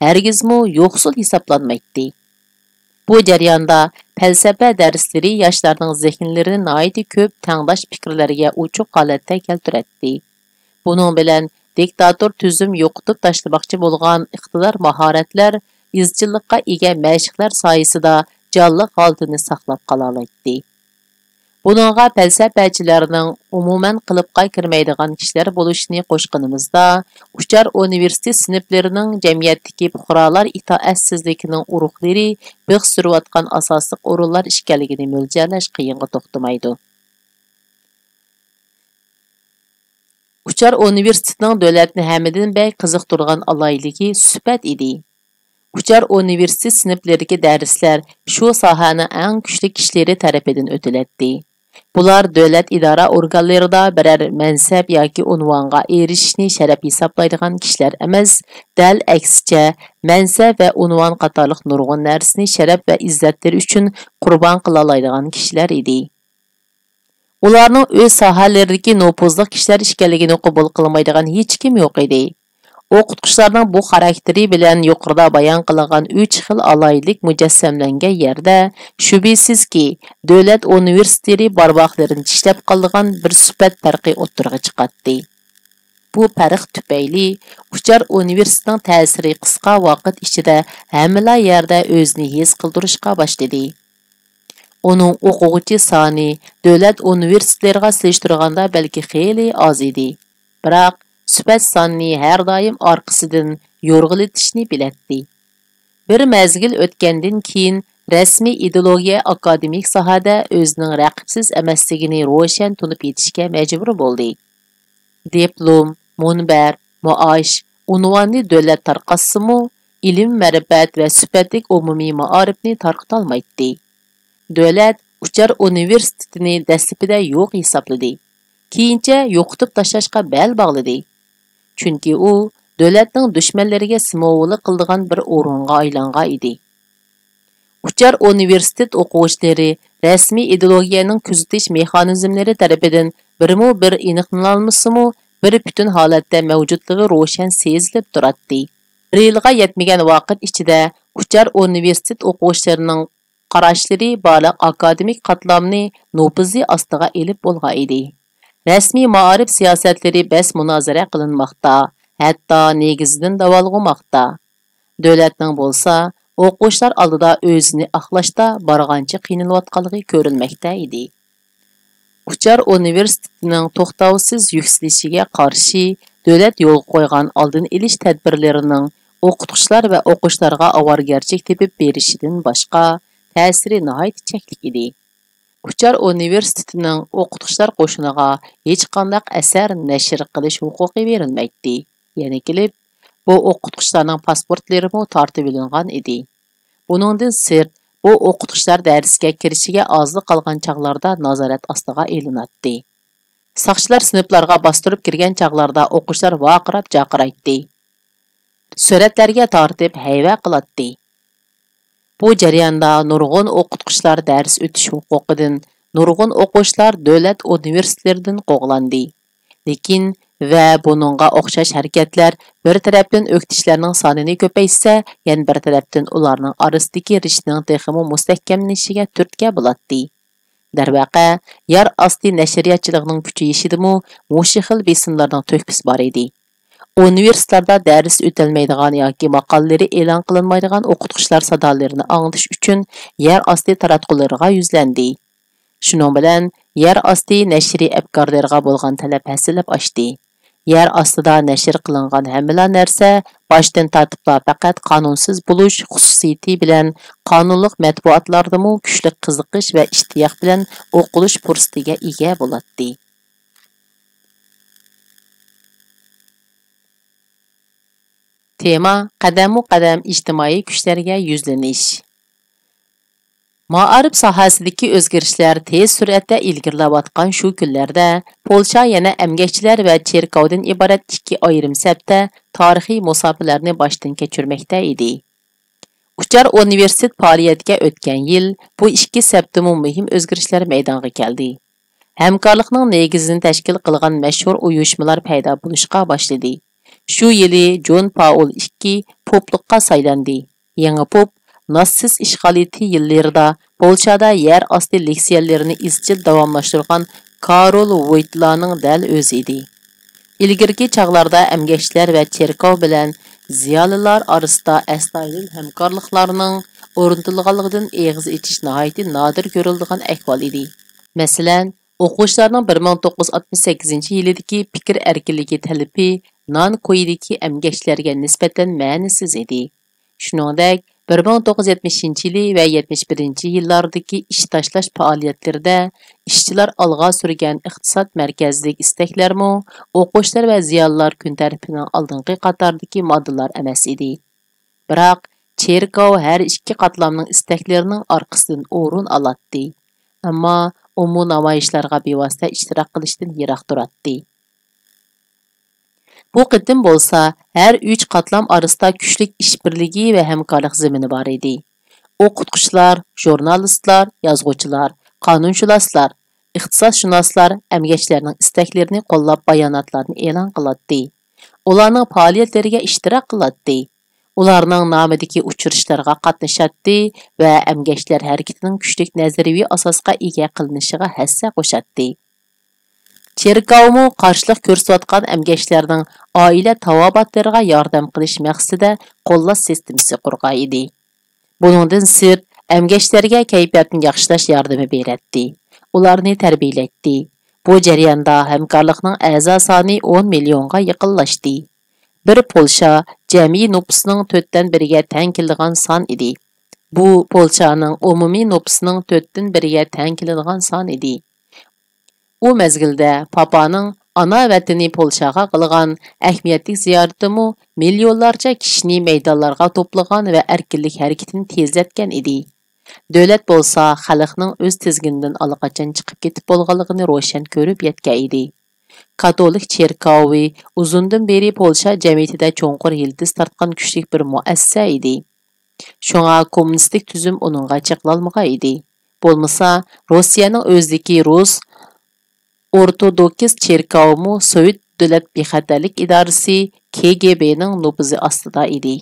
ھەرگىزمۇ يوقسۇل ھېسابلانمايتتى. بۇ جەرياندا پەلسەپە دەرسلىرى ياشلارنىڭ زېھىنلىرىنى ناھايىتى كۆپ تەڭداش پىكىرلەرگە ئوچۇق ھالەتتە كەلتۈرەتتى. بۇنىڭ بىلەن دىكتاتور تۈزۈم يوقىتىپ تاشلىماقچى بولغان ئىقتىدار، ماھارەتلەر، ئىزچىللىققا ئىگە مەشىقلەر سايىسىدا جانلىق ھالىتىنى ساقلاپ قالالايتتى. بۇنىڭغا پەلسەپەچىلەرنىڭ ئومۇمەن قېلىپقا كىرمەيدىغان كىشىلەر بولۇشىنى قوشقىنىمىزدا، ئۇچار ئۇنىۋېرسىتېت سىنىپلىرىنىڭ جەمئىيەتتىكى پۇقرالار ئىتائەتسىزلىكىنىڭ ئۇرۇقلىرى بىخ سۈرۈۋاتقان ئاساسلىق ئورۇنلار ئىكەنلىكىنى مۆلچەرلەش قىيىنغا توختىمايدۇ. ئۇچار ئۇنىۋېرسىتېتىنىڭ دۆلەتنى ھەممىدىن بەك قىزىقتۇرغان ئالاھىدىلىكى سۈپەت ئىدى. ئۇچار ئۇنىۋېرسىتېت سىنىپلىرىدىكى دەرسلەر شۇ ساھەنىڭ ئەڭ كۈچلۈك كىشىلىرى تەرىپىدىن ئۆتۈلەتتى. بۇلار دۆلەت ئىدارە ئورگانلىرىدا بىرەر مەنسەپ ياكى ئۇنۋانغا ئېرىشىشنى شەرەپ ھېسابلايدىغان كىشىلەر ئەمەس، دەل ئەكسىچە، مەنسەپ ۋە ئۇنۋان قاتارلىق نۇرغۇن نەرسىنى شەرەپ ۋە ئىززەتلىرى ئۈچۈن قۇربان قىلالايدىغان كىشىلەر ئىدى. ئۇلارنىڭ ئۆز ساھەلىرىدىكى نوپۇزلۇق كىشىلەر ئىكەنلىكىنى قوبۇل قىلمايدىغان ھېچكىم يوق ئىدى. ئوقۇتقۇچىلارنىڭ بۇ خاراكتېرى بىلەن يۇقىرىدا بايان قىلىنغان ئۈچ خىل ئالاھىدىلىك مۇجەسسەملەنگەن يەردە، شۈبھىسىزكى، دۆلەت ئۇنىۋېرسىتېتى بارماقلىرىنى چىشلەپ قالىدىغان بىر سۈپەت پەرقى ئوتتۇرىغا چىقاتتى. بۇ پەرق تۈپەيلى ئۇچار ئۇنىۋېرسىتېتىنىڭ تەسىرى قىسقا ۋاقىت ئىچىدە ھەممىلا يەردە ئۆزىنى ھېس قىلدۇرۇشقا باشلىدى. ئۇنىڭ ئوقۇغۇچى سانى دۆلەت ئۇنىۋېرسىتېتلىرىغا سېلىشتۇرغاندا بەلكى خېلى ئاز ئىدى. بىراق، سۈپەت ساننى ھەر دائىم ئارقىسىدىن يورغىلىتىشنى بىلەتتى. بىر مەزگىل ئۆتكەندىن كېيىن، رەسمىي ئىدېئولوگىيە ئاكادېمىك ساھەدە ئۆزىنىڭ رەقىبسىز ئەمەسلىكىنى روشەن تونۇپ يېتىشكە مەجبۇر بولدى. دىپلوم، مۇنبەر، مائاش، ئۇنۋاننى دۆلەت تارقاتسىمۇ، ئىلىم-مەرىپەت ۋە سۈپەتلىك ئومۇمىي مائارىپنى تارقىتالمايتتى. دۆلەت ئۇچار ئۇنىۋېرسىتېتىنى دەسلىپىدە يوق ھېسابلىدى. كېيىنچە يوقىتىپ تاشلاشقا بەل باغلىدى. چۈنكى ئۇ دۆلەتنىڭ دۈشمەنلىرىگە سىمۋوللۇق قىلىدىغان بىر ئورۇنغا ئايلانغان ئىدى. ئۇچار ئۇنىۋېرسىتېت ئوقۇغۇچىلىرى رەسمىي ئىدېئولوگىيەنىڭ كۆزىتىش مېخانىزملىرى تەرىپىدىن بىرمۇ بىر ئېنىقلىنالمىسىمۇ، بىر پۈتۈن ھالەتتە مەۋجۇتلۇقى روشەن سېزىلىپ تۇراتتى. بىر يىلغا يەتمىگەن ۋاقىت ئىچىدە ئۇچار ئۇنىۋېرسىتېت ئوقۇغۇچىلىرىنىڭ قاراشلىرى بارلىق ئاكادېمىك قاتلامنى نوپۇزى ئاستىغا ئېلىپ بولغان ئىدى. رەسمىي مائارىپ سىياسەتلىرى بەس مۇنازىرە قىلىنماقتا، ھەتتا نېگىزىدىن داۋالغۇماقتا. دۆلەتنىڭ بولسا ئوقۇغۇچىلار ئالدىدا ئۆزىنى ئاقلاشتا بارغانچە قىينىلىۋاتقانلىقى كۆرۈلمەكتە ئىدى. ئۇچار ئۇنىۋېرسىتېتىنىڭ توختاۋسىز يۈكسىلىشىگە قارشى دۆلەت يولغا قويغان ئالدىنى ئېلىش تەدبىرلىرىنىڭ ئوقۇتقۇچىلار ۋە ئوقۇغۇچىلارغا ئاۋارىگەرچىلىك تېپىپ بېرىشىدىن باشقا تەسىرى ناھايىتى چەكلىك ئىدى. ئۇچار ئۇنىۋېرسىتېتىنىڭ ئوقۇتقۇچىلار قوشۇنىغا ھېچقانداق ئەسەر نەشر قىلىش ھوقۇقى بېرىلمەيتتى. يەنە كېلىپ، بۇ ئوقۇتقۇچىلارنىڭ پاسپورتلىرىمۇ تارتىۋېلىنغان ئىدى. بۇنىڭدىن سىرت، ئۇ ئوقۇتقۇچىلار دەرسكە كىرىشىگە ئازلا قالغان چاغلاردا نازارەت ئاستىغا ئېلىناتتى. ساقچىلار سىنىپلارغا باستۇرۇپ كىرگەن چاغلاردا ئوقۇغۇچىلار ۋارقىراپ جارقىرايتتى. سۈرەتلەرگە تارتىپ ھەيۋە قىلاتتى. بۇ جەرياندا نۇرغۇن ئوقۇتقۇچىلار دەرس ئۆتۈش ھوقۇقىدىن، نۇرغۇن ئوقۇغۇچىلار دۆلەت ئۇنىۋېرسىتېتلىرىدىن قوغلاندى. لېكىن ۋە بۇنىڭغا ئوخشاش ھەرىكەتلەر بىر تەرەپتىن ئۆكتىچىلەرنىڭ سانىنى كۆپەيتسە، يەنە بىر تەرەپتىن ئۇلارنىڭ ئارىسىدىكى رىشتىنىڭ تېخىمۇ مۇستەھكەملىنىشىگە تۈرتكە بولاتتى. دەرۋەقە، يەر ئاستى نەشرىياتچىلىقىنىڭ كۈچىيىشىدىمۇ مۇشۇ خىل بېسىملارنىڭ تۆھپىسى بار ئىدى. ئۇنىۋېرسىتېتلاردا دەرس ئۆتەلمەيدىغان ياكى ماقالىلىرى ئېلان قىلىنمايدىغان ئوقۇتقۇچىلار سادالىرىنى ئاڭلىتىش ئۈچۈن يەر ئاستى تاراتقۇلىرىغا يۈزلەندى. شۇنىڭ بىلەن يەر ئاستى نەشرىي ئەپكارلىرىغا بولغان تەلەپ ھەسسىلەپ ئاشتى. يەر ئاستىدا نەشر قىلىنغان ھەممىلا نەرسە باشتىن تارتىپلا پەقەت قانۇنسىز بولۇش خۇسۇسىيىتى بىلەن قانۇنلۇق مەتبۇئاتلاردىمۇ كۈچلۈك قىزىقىش ۋە ئىشتىياق بىلەن ئوقۇلۇش پۇرسىتىگە ئىگە بولاتتى. تېما، قەدەممۇ قەدەم ئىجتىمائىي كۈچلەرگە يۈزلىنىش. مائارىپ ساھەسىدىكى ئۆزگىرىشلەر تېز سۈرئەتتە ئىلگىرىلەۋاتقان شۇ كۈنلەردە، پولشا يەنە ئەمگەكچىلەر ۋە چېركاۋدىن ئىبارەت ئىككى ئايرىم سەپتە تارىخىي مۇساپىلەرنى باشتىن كەچۈرمەكتە ئىدى. ئۇچار ئۇنىۋېرسىتېت پائالىيەتكە ئۆتكەن يىل بۇ ئىككى سەپتىمۇ مۇھىم ئۆزگىرىشلەر مەيدانغا كەلدى. ھەمكارلىقنىڭ نېگىزىنى تەشكىل قىلغان مەشھۇر ئۇيۇشمىلار پەيدا بولۇشقا باشلىدى. شۇ يىلى جون پائول ئىككى پوپلۇققا سايلاندى. يېڭى پوپ ناتسىست ئىشغالىيىتى يىللىرىدا پولشادا يەر ئاستى لېكسىيەلىرىنى ئىزچىل داۋاملاشتۇرغان كارول ۋويتلانىڭ دەل ئۆزى ئىدى. ئىلگىرىكى چاغلاردا ئەمگەكچىلەر ۋە چېركاۋ بىلەن زىيالىيلار ئارىسىدا ئەستايىدىل ھەمكارلىقلارنىڭ ئورنىتىلغانلىقىدىن ئېغىز ئېچىش ناھايىتى نادىر كۆرۈلىدىغان ئەھۋال ئىدى. مەسىلەن، ئوقۇغۇچىلارنىڭ بىر مىڭ توققۇز يۈز ئاتمىش سەككىزىنچى يىلىدىكى پىكىر ئەركىنلىكى تەلىپى نانكويدىكى ئەمگەكچىلەرگە نىسبەتەن مەنىسىز ئىدى. شۇنىڭدەك، بىر مىڭ توققۇز يۈز يەتمىشىنچى يىلى ۋە يەتمىش بىرىنچى يىللاردىكى ئىش تاشلاش پائالىيەتلىرىدە ئىشچىلار ئالغا سۈرگەن ئىقتىساد مەركەزلىك ئىستەكلەرمۇ ئوقۇغۇچىلار ۋە زىيالىيلار كۈن تەرتىپىنىڭ ئالدىنقى قاتارىدىكى ماددىلار ئەمەس ئىدى. بىراق، چېركاۋ ھەر ئىككى قاتلامنىڭ ئىستەكلىرىنىڭ ئارقىسىدىن ئورۇن ئالاتتى، ئەمما ئۇمۇ نامايىشلارغا بىۋاسىتە ئىشتىراك قىلىشتىن يىراق تۇراتتى. بۇ قېتىم بولسا ھەر ئۈچ قاتلام ئارىسىدا كۈچلۈك ئىشبىرلىكى ۋە ھەمكارلىق زېمىنى بار ئىدى. ئوقۇتقۇچىلار، ژۇرنالىستلار، يازغۇچىلار، قانۇنشۇناسلار، ئىختىساسشۇناسلار ئەمگەكچىلەرنىڭ ئىستەكلىرىنى قوللاپ باياناتلارنى ئېلان قىلاتتى. ئۇلارنىڭ پائالىيەتلىرىگە ئىشتىراك قىلاتتى. ئۇلارنىڭ نامىدىكى ئۇچرىشىشلارغا قاتنىشاتتى ۋە ئەمگەكچىلەر ھەرىكىتىنىڭ كۈچلۈك نەزەرىيىۋى ئاساسقا ئىگە قىلىنىشىغا ھەسسە قوشاتتى. چېركاۋمۇ قارشىلىق كۆرسىتىۋاتقان ئەمگەكچىلەرنىڭ ئائىلە تاۋابىئاتلىرىغا ياردەم قىلىش مەقسىتىدە قوللاش سىستېمىسى قۇرغان ئىدى. بۇنىڭدىن سىرت، ئەمگەكچىلەرگە كەيپىياتنى ياخشىلاش ياردىمى بېرەتتى، ئۇلارنى تەربىيەلەيتتى. بۇ جەرياندا ھەمكارلىقنىڭ ئەزا سانى ئون مىليونغا يېقىنلاشتى. بىر پولشا جەمئىي نوپۇسنىڭ تۆتتىن بىرىگە تەڭ كېلىدىغان سان ئىدى. بۇ پولشانىڭ ئومۇمىي نوپۇسىنىڭ تۆتتىن بىرىگە تەڭ كېلىدىغان سان ئىدى. ئۇ مەزگىلدە پاپانىڭ ئانا ۋەتىنى پولشاغا قىلغان ئەھمىيەتلىك زىيارىتىمۇ مىليونلارچە كىشىنى مەيدانلارغا توپلىغان ۋە ئەركىنلىك ھەرىكىتىنى تېزلەتكەن ئىدى. دۆلەت بولسا خەلقنىڭ ئۆز تىزگىنىدىن ئاللىقاچان چىقىپ كېتىپ بولغانلىقىنى روشەن كۆرۈپ يەتكەن ئىدى. كاتولىك چېركاۋى ئۇزۇندىن بېرى پولشا جەمئىيىتىدە چوڭقۇر يىلتىز تارتقان كۈچلۈك بىر مۇئەسسىسە ئىدى. شۇڭا كوممۇنىستىك تۈزۈم ئۇنىڭغا چېقىلالمىغان ئىدى. بولمىسا، روسىيەنىڭ ئۆزىدىكى رۇس ئورتودوكس چېركاۋىمۇ سوۋېت دۆلەت بىخەتەرلىك ئىدارىسى، كېگېبېنىڭ نوپۇزى ئاستىدا ئىدى.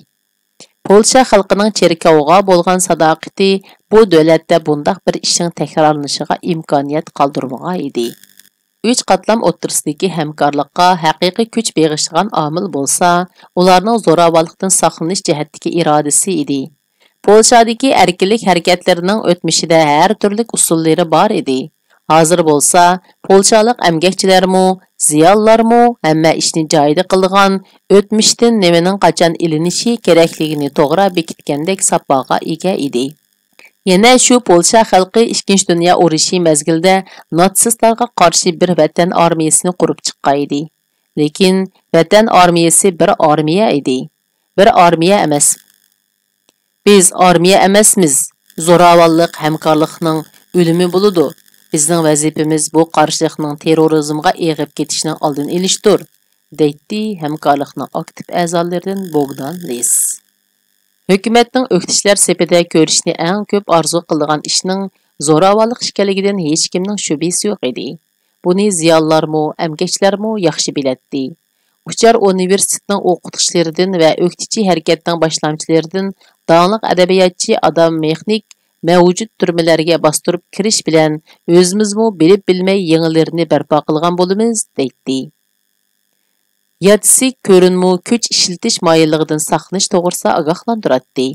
پولشا خەلقىنىڭ چېركاۋغا بولغان ساداقىتى بۇ دۆلەتتە بۇنداق بىر ئىشنىڭ تەكرارلىنىشىغا ئىمكانىيەت قالدۇرمىغان ئىدى. ئۈچ قاتلام ئوتتۇرىسىدىكى ھەمكارلىققا ھەقىقىي كۈچ بېغىشلىغان ئامىل بولسا، ئۇلارنىڭ زوراۋانلىقتىن ساقلىنىش جەھەتتىكى ئىرادىسى ئىدى. پولشادىكى ئەركىنلىك ھەرىكەتلىرىنىڭ ئۆتمۈشىدە ھەر تۈرلۈك ئۇسۇللىرى بار ئىدى. ھازىر بولسا، پولشالىق ئەمگەكچىلەرمۇ، زىيالىيلارمۇ ھەممە ئىشنى جايىدا قىلىدىغان، ئۆتمۈشتىن نېمىنىڭ قاچان ئېلىنىشى كېرەكلىكىنى توغرا بېكىتكەندەك ساپاغا ئىگە ئىدى. يەنە شۇ پولشا خەلقى ئىككىنچى دۇنيا ئۇرۇشى مەزگىلىدە ناتسىستلارغا قارشى بىر ۋەتەن ئارمىيىسىنى قۇرۇپ چىققان ئىدى. لېكىن ۋەتەن ئارمىيىسى بىر ئارمىيە ئىدى. بىر ئارمىيە ئەمەس. بىز ئارمىيە ئەمەسمىز. زوراۋانلىق ھەمكارلىقنىڭ ئۆلۈمى بولىدۇ. بىزنىڭ ۋەزىپىمىز بۇ قارشىلىقنىڭ تېررورىزمغا ئېغىپ كېتىشىنىڭ ئالدىنى ئېلىشتۇر، دەيتتى ھەمكارلىقنىڭ ئاكتىپ ئەزالىرىدىن بوگدان لىس. ھۆكۈمەتنىڭ ئۆكتىچىلەر سېپىدە كۆرۈشنى ئەڭ كۆپ ئارزۇ قىلىدىغان ئىشنىڭ زوراۋانلىق ئىكەنلىكىدىن ھېچكىمنىڭ شۈبھىسى يوق ئىدى. بۇنى زىيالىيلارمۇ، ئەمگەكچىلەرمۇ ياخشى بىلەتتى. ئۇچار ئۇنىۋېرسىتېتنىڭ ئوقۇتقۇچىلىرىدىن ۋە ئۆكتىچى ھەرىكەتنىڭ باشلامچىلىرىدىن داڭلىق ئەدەبىياتچى ئادام مېخنىك مەۋجۇت تۈرمىلەرگە باستۇرۇپ كىرىش بىلەن ئۆزىمىزمۇ بىلىپ بىلمەي يېڭىلىرىنى بەرپا قىلغان بولىمىز، دەيتتى. ياتسى كۆرۈنمۇ كۈچ ئىشلىتىش مايىللىقىدىن ساقلىنىش توغرىسىدا ئاگاھلاندۇراتتى.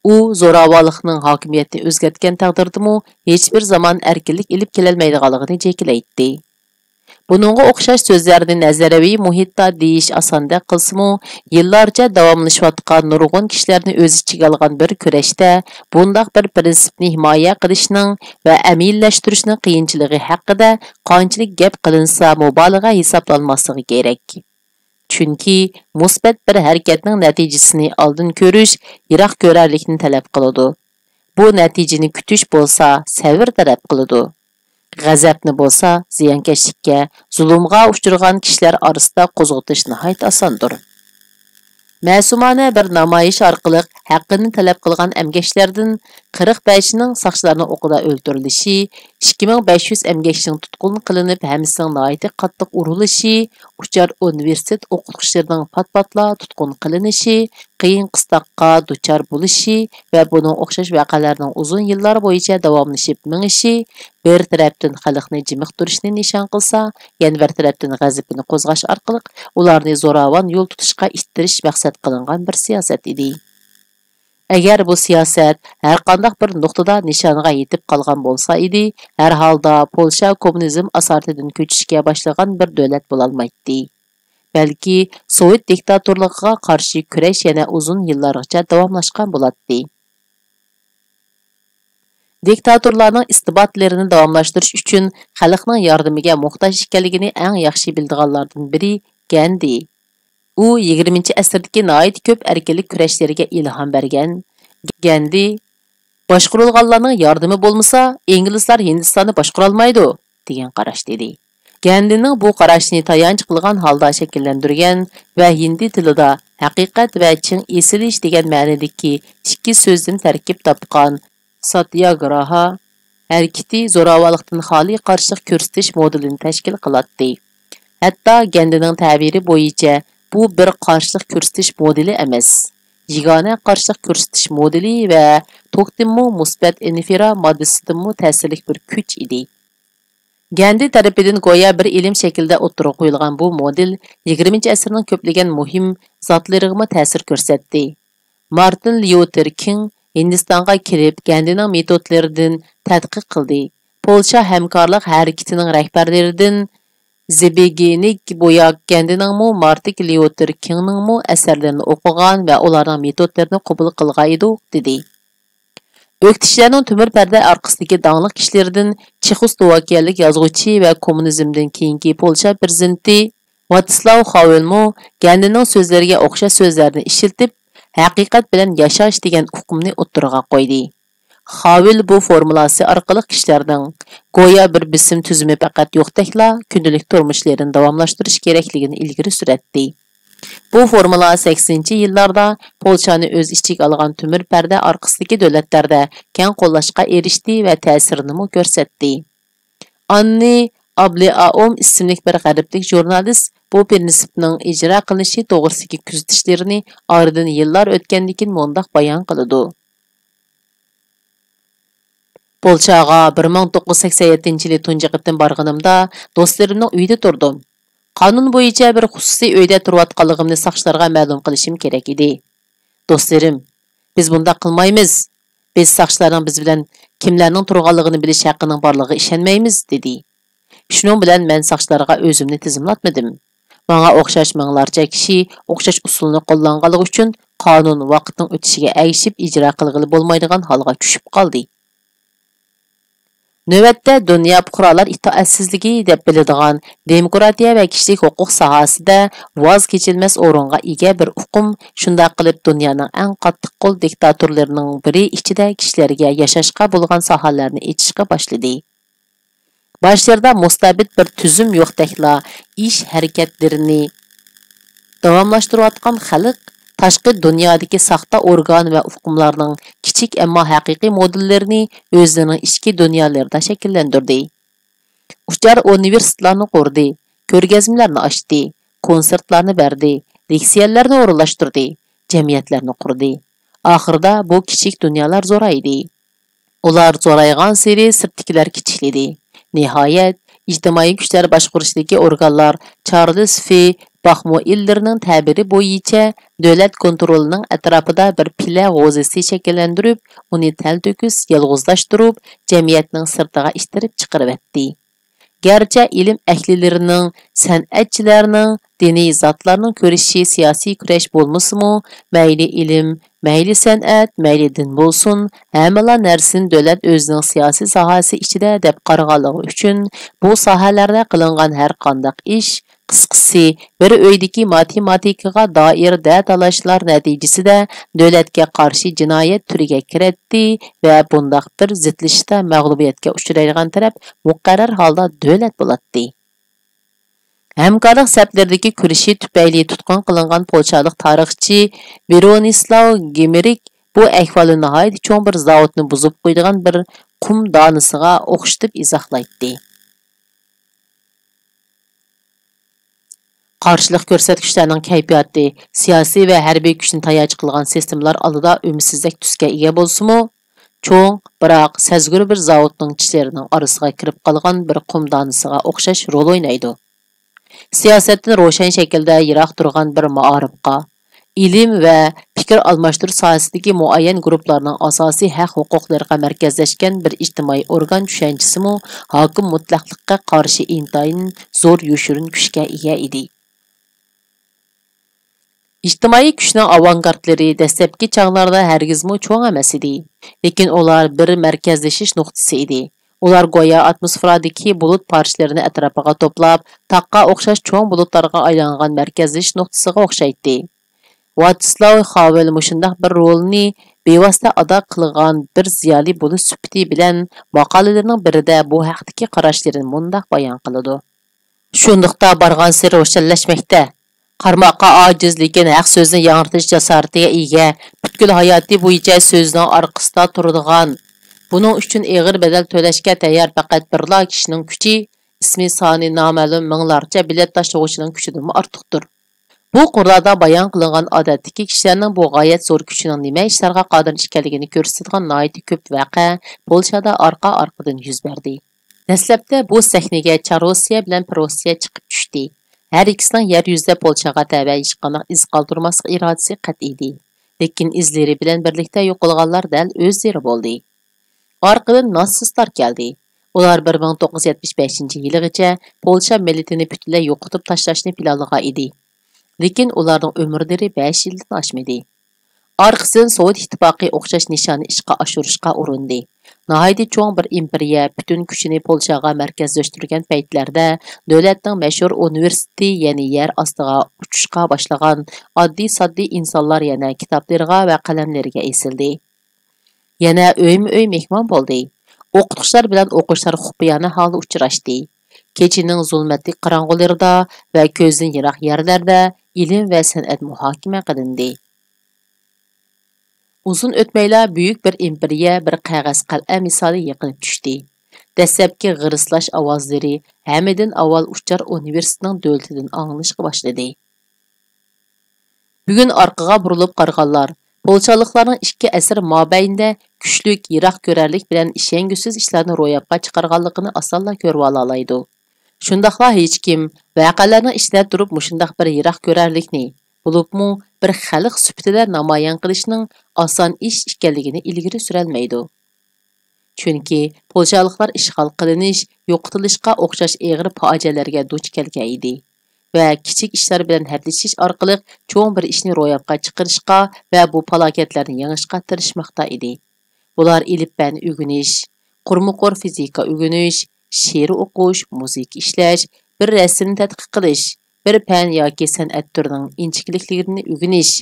ئۇ زوراۋانلىقنىڭ ھاكىمىيەتنى ئۆزگەرتكەن تەقدىردىمۇ ھېچبىر زامان ئەركىنلىك ئېلىپ كېلەلمەيدىغانلىقىنى جەكلەيتتى. بۇنىڭغا ئوخشاش سۆزلەرنى نەزەرىيەۋى مۇھىتتا دېيىش ئاساندەك قىلسىمۇ، يىللارچە داۋاملىشىۋاتقان نۇرغۇن كىشىلەرنى ئۆز ئىچىگە ئالغان بىر كۈرەشتە بۇنداق بىر پىرىنسىپنى ھىمايە قىلىشنىڭ ۋە ئەمەلىيلەشتۈرۈشنىڭ قىيىنچىلىقى ھەققىدە قانچىلىك گەپ قىلىنسا مۇبالىغە ھېسابلانماسلىقى كېرەك. چۈنكى مۇسبەت بىر ھەرىكەتنىڭ نەتىجىسىنى ئالدىن كۆرۈش يىراق كۆرەرلىكنى تەلەپ قىلىدۇ. بۇ نەتىجىنى كۈتۈش بولسا سەۋر تەلەپ قىلىدۇ. غەزەپنى بولسا زىيانكەشلىككە، زۇلۇمغا ئۇچرىغان كىشىلەر ئارىسىدا قوزغىتىش ناھايىتى ئاساندۇر. مەسۇمانە بىر نامايىش ئارقىلىق ھەققىنى تەلەپ قىلغان ئەمگەكچىلەردىن قىرىق بەشىنىڭ ساقچىلارنىڭ ئوقىدا ئۆلتۈرۈلۈشى، ئىككى مىڭ بەش يۈز ئەمگەكچىنىڭ تۇتقۇن قىلىنىپ، ھەممىسىنىڭ ناھايىتى قاتتىق ئۇرۇلۇشى، ئۇچار ئۇنىۋېرسىتېت ئوقۇتقۇچىلىرىنىڭ پات-پاتلا تۇتقۇن قىلىنىشى، قىيىن-قىستاققا دۇچار بولۇشى ۋە بۇنىڭغا ئوخشاش ۋەقەلەرنىڭ ئۇزۇن يىللار بويىچە داۋاملىشىپ مېڭىشى، بىر تەرەپتىن خەلقنى جىمىقتۇرۇشنى نىشان قىلسا، يەنە بىر تەرەپتىن غەزىپىنى قوزغاش ئارقىلىق ئۇلارنى زوراۋان يول تۇتۇشقا ئىتتىرىش مەقسەت قىلىنغان بىر سىياسەت ئىدى. ئەگەر بۇ سىياسەت ھەرقانداق بىر نۇقتىدا نىشانغا يېتىپ قالغان بولسا ئىدى، ھەر ھالدا پولشا كوممۇنىزم ئاسارىتىدىن كۆچۈشكە باشلىغان بىر دۆلەت بولالمايتتى. بەلكى سوۋېت دىكتاتورلۇقىغا قارشى كۈرەش يەنە ئۇزۇن يىللارغىچە داۋاملاشقان بولاتتى. دىكتاتورلارنىڭ ئىستىبداتلىرىنى داۋاملاشتۇرۇش ئۈچۈن خەلقنىڭ ياردىمىگە موھتاج ئىكەنلىكىنى ئەڭ ياخشى بىلىدىغانلاردىن بىرى گەندى. ئۇ يىگىرمىنچى ئەسىردىكى ناھايىتى كۆپ ئەركىنلىك كۈرەشلىرىگە ئىلھام بەرگەن. گەندى، «باشقۇرۇلغانلارنىڭ ياردىمى بولمىسا، ئىنگلىزلار ھىندىستاننى باشقۇرالمايدۇ» دېگەن قاراشتا ئىدى. گەندىنىڭ بۇ قاراشنى تايانچ قىلغان ھالدا شەكىللەندۈرگەن ۋە ھىندى تىلىدا ھەقىقەت ۋە چىڭ ئېسىلىش دېگەن مەنىدىكى ئىككى سۆزدىن تەركىب تاپقان ساتياگراھا ھەرىكىتى زوراۋانلىقتىن خالىي قارشىلىق كۆرسىتىش مودېلىنى تەشكىل قىلاتتى. ھەتتا گەندىنىڭ تەبىرى بويىچە بۇ بىر قارشىلىق كۆرسىتىش مودېلى ئەمەس، يېگانە قارشىلىق كۆرسىتىش مودېلى ۋە توكتىنمۇ مۇسبەت ئىنفىرا ماددىسىدىنمۇ تەسىرلىك بىر كۈچ ئىدى. گەندى تەرىپىدىن گويا بىر ئىلىم شەكلىدە ئوتتۇرىغا قويۇلغان بۇ مودېل يىگىرمىنچى ئەسىرنىڭ كۆپلىگەن مۇھىم زاتلىرىغىمۇ تەسىر كۆرسەتتى. مارتىن ليۇتېر كىڭ ھىندىستانغا كېلىپ، گەندىنىڭ مېتودلىرىدىن تەتقىق قىلدى. پولشا ھەمكارلىق ھەرىكىتىنىڭ رەھبەرلىرىدىن زبېگنىك بوياك گەندىنىڭمۇ، مارتىن ليۇتېر كىڭنىڭمۇ ئەسەرلىرىنى ئوقۇغان ۋە ئۇلارنىڭ مېتودلىرىنى قوبۇل قىلغان ئىدۇق، دېدى. ئۆكتىچىلەرنىڭ تۆمۈر پەردە ئارقىسىدىكى داڭلىق كىشىلىرىدىن چېخوسلوۋاكىيەلىك يازغۇچى ۋە كوممۇنىزمدىن كېيىنكى پولشا پىرېزىدېنتى ۋاتسلاۋ خاۋېلمۇ گەندىنىڭ سۆزلىرىگە ئوخشاش سۆزلەرنى ئىشلىتىپ، ھەقىقەت بىلەن ياشاش دېگەن ئۇقۇمنى ئوتتۇرىغا قويدى. خاۋېل بۇ فورمۇلاسى ئارقىلىق كىشىلەرنىڭ گويا بىر بېسىم تۈزۈمى پەقەت يوقتەكلا، كۈندىلىك تۇرمۇشلىرىنى داۋاملاشتۇرۇش كېرەكلىكىنى ئىلگىرى سۈرەتتى. بۇ فورمۇلا سەكسىنىنچى يىللاردا پولشانى ئۆز ئىچىگە ئالغان تۆمۈر پەردە ئارقىسىدىكى دۆلەتلەردە كەڭ قوللاشقا ئېرىشتى ۋە تەسىرىنىمۇ كۆرسەتتى. ئاننى ئابلېئائوم ئىسىملىك بىر غەربلىك ژۇرنالىست بۇ پىرىنسىپنىڭ ئىجرا قىلىنىشى توغرىسىدىكى كۆزىتىشلىرىنى ئارىدىن يىللار ئۆتكەندىن كېيىن مۇنداق بايان قىلىدۇ: پولشاغا بىر مىڭ توققۇز يۈز سەكسەن يەتتىنچى يىلى تۇنجى قېتىم بارغىنىمدا دوستلىرىمنىڭ ئۆيىدە تۇردۇم. قانۇن بويىچە بىر خۇسۇسىي ئۆيدە تۇرۇۋاتقانلىقىمنى ساقچىلارغا مەلۇم قىلىشىم كېرەك ئىدى. دوستلىرىم، «بىز بۇنداق قىلمايمىز. بىز ساقچىلارنىڭ بىز بىلەن كىملەرنىڭ تۇرغانلىقىنى بىلىش ھەققىنىڭ بارلىقىغا ئىشەنمەيمىز» دېدى. شۇنىڭ بىلەن مەن ساقچىلارغا ئۆزۈمنى تىزىملاتمىدىم. ماڭا ئوخشاش مىڭلارچە كىشى ئوخشاش ئۇسۇلنى قوللانغانلىقى ئۈچۈن قانۇن ۋاقىتنىڭ ئۆتۈشىگە ئەگىشىپ ئىجرا قىلغىلى بولمايدىغان ھالغا چۈشۈپ قالدى. نۆۋەتتە دۇنيا پۇقرالار ئىتائەتسىزلىكى دەپ بىلىدىغان دېموكراتىيە ۋە كىشىلىك ھوقۇق ساھەسىدە ۋاز كېچىلمەس ئورۇنغا ئىگە بىر ئۇقۇم، شۇنداق قىلىپ دۇنيانىڭ ئەڭ قاتتىق قول دىكتاتورلىرىنىڭ بىرى ئىچىدە كىشىلەرگە ياشاشقا بولغان ساھەلەرنى ئېچىشقا باشلىدى. باشلىرىدا مۇستەبىت بىر تۈزۈم يوقتەكلا، ئىش ھەرىكەتلىرىنى داۋاملاشتۇرۇۋاتقان خەلق تاشقى دۇنيادىكى ساختا ئورگان ۋە ئۇقۇملارنىڭ كىچىك، ئەمما ھەقىقىي مودېللىرىنى ئۆزلىرىنىڭ ئىچكى دۇنيالىرىدا شەكىللەندۈردى. ئۇچار ئۇنىۋېرسىتېتلارنى قۇردى، كۆرگەزمىلەرنى ئاچتى، كونسېرتلارنى بەردى، لېكسىيەلەرنى ئورۇنلاشتۇردى، جەمئىيەتلەرنى قۇردى. ئاخىرىدا بۇ كىچىك دۇنيالار زورايدى. ئۇلار زورايغانسېرى سىرتتىكىلەر كىچىكلىدى. نىھايەت، ئىجتىمائىي كۈچلەر باشقۇرۇشىدىكى ئورگانلار چارلىز فى باخمۇئېللېرنىڭ تەبىرى بويىچە دۆلەت كونترولىنىڭ ئەتراپىدا بىر پىلە غوزىسى شەكىللەندۈرۈپ، ئۇنى تەلتۆكۈس يالغۇزلاشتۇرۇپ، جەمئىيەتنىڭ سىرتىغا ئىتتىرىپ چىقىرىۋەتتى. گەرچە ئىلىم ئەھلىلىرىنىڭ، سەنئەتچىلەرنىڭ، دىنىي زاتلارنىڭ كۆرۈشى سىياسىي كۈرەش بولمىسىمۇ، مەيلى ئىلىم، مەيلى سەنئەت، مەيلى دىن بولسۇن، ھەممىلا نەرسىنى دۆلەت ئۆزىنىڭ سىياسىي ساھەسى ئىچىدە دەپ قارىغانلىقى ئۈچۈن، بۇ ساھەلەردە قىلىنغان ھەر قانداق ئىش، قىسقىسى، بىر ئۆيدىكى ماتېماتىكىغا دائىر دەتالاشلار نەتىجىسىدە دۆلەتكە قارشى جىنايەت تۈرىگە كىرەتتى ۋە بۇنداق بىر زىتلىشىشتا مەغلۇبىيەتكە ئۇچرايدىغان تەرەپ مۇقەررەر ھالدا دۆلەت بولاتتى. ھەمكارلىق سەپلىرىدىكى كۈرىشى تۈپەيلى تۇتقۇن قىلىنغان پولشالىق تارىخچى ۋېرونىسلاۋ گېمېرىك بۇ ئەھۋالنى ناھايىتى چوڭ بىر زاۋۇتنى بۇزۇپ قويىدىغان بىر قۇم دانىسىغا ئوخشىتىپ ئىزاھلايتتى. قارشىلىق كۆرسەتكۈچىلەرنىڭ كەيپىياتى سىياسىي ۋە ھەربىي كۈچنى تايانچ قىلغان سىستېمىلار ئالدىدا ئۈمىدسىزلىك تۈسكە ئىگە بولسىمۇ، چوڭ، بىراق سەزگۈر بىر زاۋۇتنىڭ چىشلىرىنىڭ ئارىسىغا كىرىپ قالغان بىر قۇم دانىسىغا ئوخشاش رول ئوينايدۇ. سىياسەتتىن روشەن شەكىلدە يىراق تۇرغان بىر مائارىپقا، ئىلىم ۋە پىكىر ئالماشتۇرۇش ساھەسىدىكى مۇئەييەن گۇرۇپپىلارنىڭ ئاساسىي ھەق-ھوقۇقلىرىغا مەركەزلەشكەن بىر ئىجتىمائىي ئورگان چۈشەنچىسىمۇ ھاكىم مۇتلەقلىققا قارشى ئىنتايىن زور يوشۇرۇن كۈچكە ئىگە ئىدى. ئىجتىمائىي كۈچنىڭ ئاۋانگارتلىرى دەسلەپكى چاغلاردا ھەرگىزمۇ چوڭ ئەمەس ئىدى، لېكىن ئۇلار بىر مەركەزلىشىش نۇقتىسى ئىدى. ئۇلار گويا ئاتموسفېرادىكى بۇلۇت پارچىلىرىنى ئەتراپىغا توپلاپ، تاغقا ئوخشاش چوڭ بۇلۇتلارغا ئايلانغان مەركەزلىشىش نۇقتىسىغا ئوخشايتتى. ۋياتسلاۋ خاۋېل مۇشۇنداق بىر رولنى بىۋاسىتە ئادا قىلغان بىر زىيالىي بولۇش سۈپىتى بىلەن ماقالىلىرىنىڭ بىرىدە بۇ ھەقتىكى قاراشلىرىنى مۇنداق بايان قىلىدۇ. شۇنداقتا بارغانسېرى روشەنلەشمەكتە. قارىماققا ئاجىز، لېكىن ھەق سۆزنى ياڭرىتىش جاسارىتىگە ئىگە، پۈتكۈل ھاياتى بويىچە سۆزنىڭ ئارقىسىدا تۇرىدىغان، بۇنىڭ ئۈچۈن ئېغىر بەدەل تۆلەشكە تەييار پەقەت بىرلا كىشىنىڭ كۈچى، ئىسمى سانى نامەلۇم مىڭلارچە بېلەت تاشلىغۇچىنىڭ كۈچىدىنمۇ ئارتۇقتۇر. بۇ قۇرلاردا بايان قىلىنغان ئادەتتىكى كىشىلەرنىڭ بۇ غايەت زور كۈچىنىڭ نېمە ئىشلارغا قادىر ئىكەنلىكىنى كۆرسىتىدىغان ناھايىتى كۆپ ۋەقە پولشادا ئارقا-ئارقىدىن يۈز بەردى. دەسلەپتە بۇ سەھنىگە چاروسىيە بىلەن پروسىيە چىقىپ چۈشتى. ھەر ئىككىسىنىڭ يەر يۈزىدە پولشاغا تەۋە ھېچقانداق ئىز قالدۇرماسلىق ئىرادىسى قەتئىيدى. لېكىن ئىزلىرى بىلەن بىرلىكتە يوقالغانلار دەل ئۆزلىرى بولدى. ئارقىدىن ناتسىستلار كەلدى. ئۇلار بىر مىڭ توققۇز يۈز يەتمىش بەشىنچى يىلىغىچە پولشا مىللىتىنى پۈتۈنلەي يوقىتىپ تاشلاشنى پىلانلىغان ئىدى. لېكىن ئۇلارنىڭ ئۆمۈرلىرى بەش يىلدىن ئاشمىدى. ئارقىسىدىن سوۋېت ئىتتىپاقى ئوخشاش نىشاننى ئىشقا ئاشۇرۇشقا ئۇرۇندى. ناھايىتى چوڭ بىر ئىمپېرىيە پۈتۈن كۈچىنى پولشاغا مەركەزلەشتۈرگەن پەيتلەردە، دۆلەتنىڭ مەشھۇر ئۇنىۋېرسىتېتى، يەنى يەر ئاستىغا ئۇچۇشقا باشلىغان ئاددىي-ساددىي ئىنسانلار يەنە كىتابلىرىغا ۋە قەلەملىرىگە ئېسىلدى. يەنە ئۆيمۇ ئۆي مېھمان بولدى. ئوقۇتقۇچىلار بىلەن ئوقۇغۇچىلار خۇپىيانە ھالدا ئۇچراشتى. كېچىنىڭ زۇلمەتلىك قاراڭغۇلىرىدا ۋە كۆزدىن يىراق يەرلەردە ئىلىم ۋە سەنئەت مۇھاكىمە قىلىندى. ئۇزۇن ئۆتمەيلا بۈيۈك بىر ئىمپېرىيە بىر قەغەز قەلئە مىسالى يىقىلىپ چۈشتى. دەسلەپكى غىرىسلاش ئاۋازلىرى ھەممىدىن ئاۋۋال ئۇچار ئۇنىۋېرسىتېتىنىڭ دۆلىتىدىن ئاڭلىنىشقا باشلىدى. بۈگۈن ئارقىغا بۇرۇلۇپ قارىغانلار، پولشالىقلارنىڭ ئىككى ئەسىر مابەينىدە كۈچلۈك، يىراق كۆرەرلىك بىلەن ئىشەنگۈسىز ئىشلارنى روياپقا چىقارغانلىقىنى ئاسانلا كۆرۈۋالالايدۇ. شۇنداقلا ھېچكىم ۋەقەلەرنىڭ ئىچىدە تۇرۇپ مۇشۇنداق بىر يىراق كۆرەرلىكنى، بولۇپمۇ بىر خەلق سۈپىتىدە نامايان قىلىشنىڭ ئاسان ئىش ئىكەنلىكىنى ئىلگىرى سۈرەلمەيدۇ. چۈنكى پولشالىقلار ئىشغال قىلىنىش، يوقىتىلىشقا ئوخشاش ئېغىر پاجىئەلەرگە دۇچ كەلگەن ئىدى ۋە كىچىك ئىشلار بىلەن ھەپىلىشىش ئارقىلىق چوڭ بىر ئىشنى روياپقا چىقىرىشقا ۋە بۇ پالاكەتلەرنى يېڭىشقا تىرىشماقتا ئىدى. بۇلار ئېلىپبەنى ئۆگىنىش، قۇرمۇقۇر فىزىكا ئۆگىنىش، شېئىر ئوقۇش، مۇزىكا ئىشلەش، بىر رەسىمنى تەتقىق قىلىش، بىر پەن ياكى سەنئەت تۈرىنىڭ ئىنچىكىلىكلىرىنى ئۆگىنىش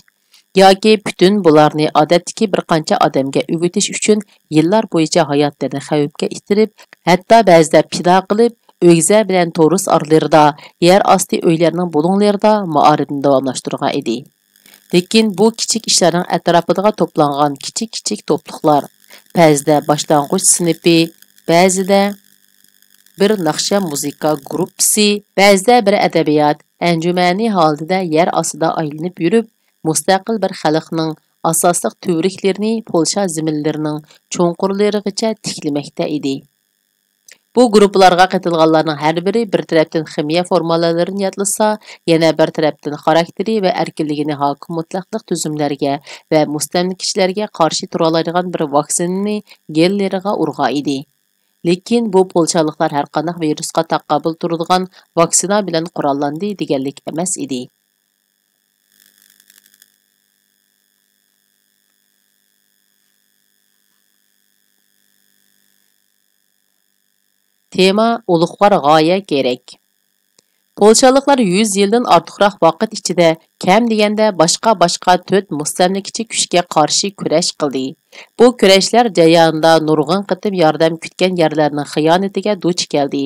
ياكى پۈتۈن بۇلارنى ئادەتتىكى بىر قانچە ئادەمگە ئۆگىتىش ئۈچۈن يىللار بويىچە ھاياتلىرىنى خەۋپكە ئىتتىرىپ، ھەتتا بەزىدە پىدا قىلىپ، ئۆگزە بىلەن تورۇس ئارىلىرىدا، يەر ئاستى ئۆيلەرنىڭ بۇلۇڭلىرىدا مائارىپنى داۋاملاشتۇرغان ئىدى. لېكىن بۇ كىچىك ئىشلارنىڭ ئەتراپىدىغا توپلانغان كىچىك-كىچىك توپلۇقلار، بەزىدە باشلانغۇچ سىنىپى، بەزىدە بىر ناخشا مۇزىكا گۇرۇپپىسى، بەزىدە بىر ئەدەبىيات ئەنجۈمەنى ھالىتىدە يەر ئاستىدا ئايلىنىپ يۈرۈپ، مۇستەقىل بىر خەلقنىڭ ئاساسلىق تۈۋرۈكلىرىنى پولشا زېمىنلىرىنىڭ چوڭقۇرلىرىغىچە تىكلىمەكتە ئىدى. بۇ گۇرۇپپىلارغا قېتىلغانلارنىڭ ھەر بىرى بىر تەرەپتىن خىمىيە فورمۇلالىرىنى يادلىسا، يەنە بىر تەرەپتىن خاراكتېرى ۋە ئەركىنلىكى ھاكىم مۇتلەقلىق تۈزۈملەرگە ۋە مۇستەملىكىچىلەرگە قارشى تۇرالايدىغان بىر ۋاكسىنىنى گېنلىرىغا ئۇرغان ئىدى. لېكىن بۇ پولشالىقلار ھەرقانداق ۋىرۇسقا تاقابىل تۇرىدىغان ۋاكسىنا بىلەن قوراللاندى دېگەنلىك ئەمەس ئىدى. تېما: ئۇلۇغۋار غايە كېرەك. پولشالىقلار يۈز يىلدىن ئارتۇقراق ۋاقىت ئىچىدە كەم دېگەندە باشقا-باشقا تۆت مۇستەملىكىچى كۈچكە قارشى كۈرەش قىلدى. بۇ كۈرەشلەر جەريانىدا نۇرغۇن قېتىم ياردەم كۈتكەن يەرلەرنىڭ خىيانىتىگە دۇچ كەلدى.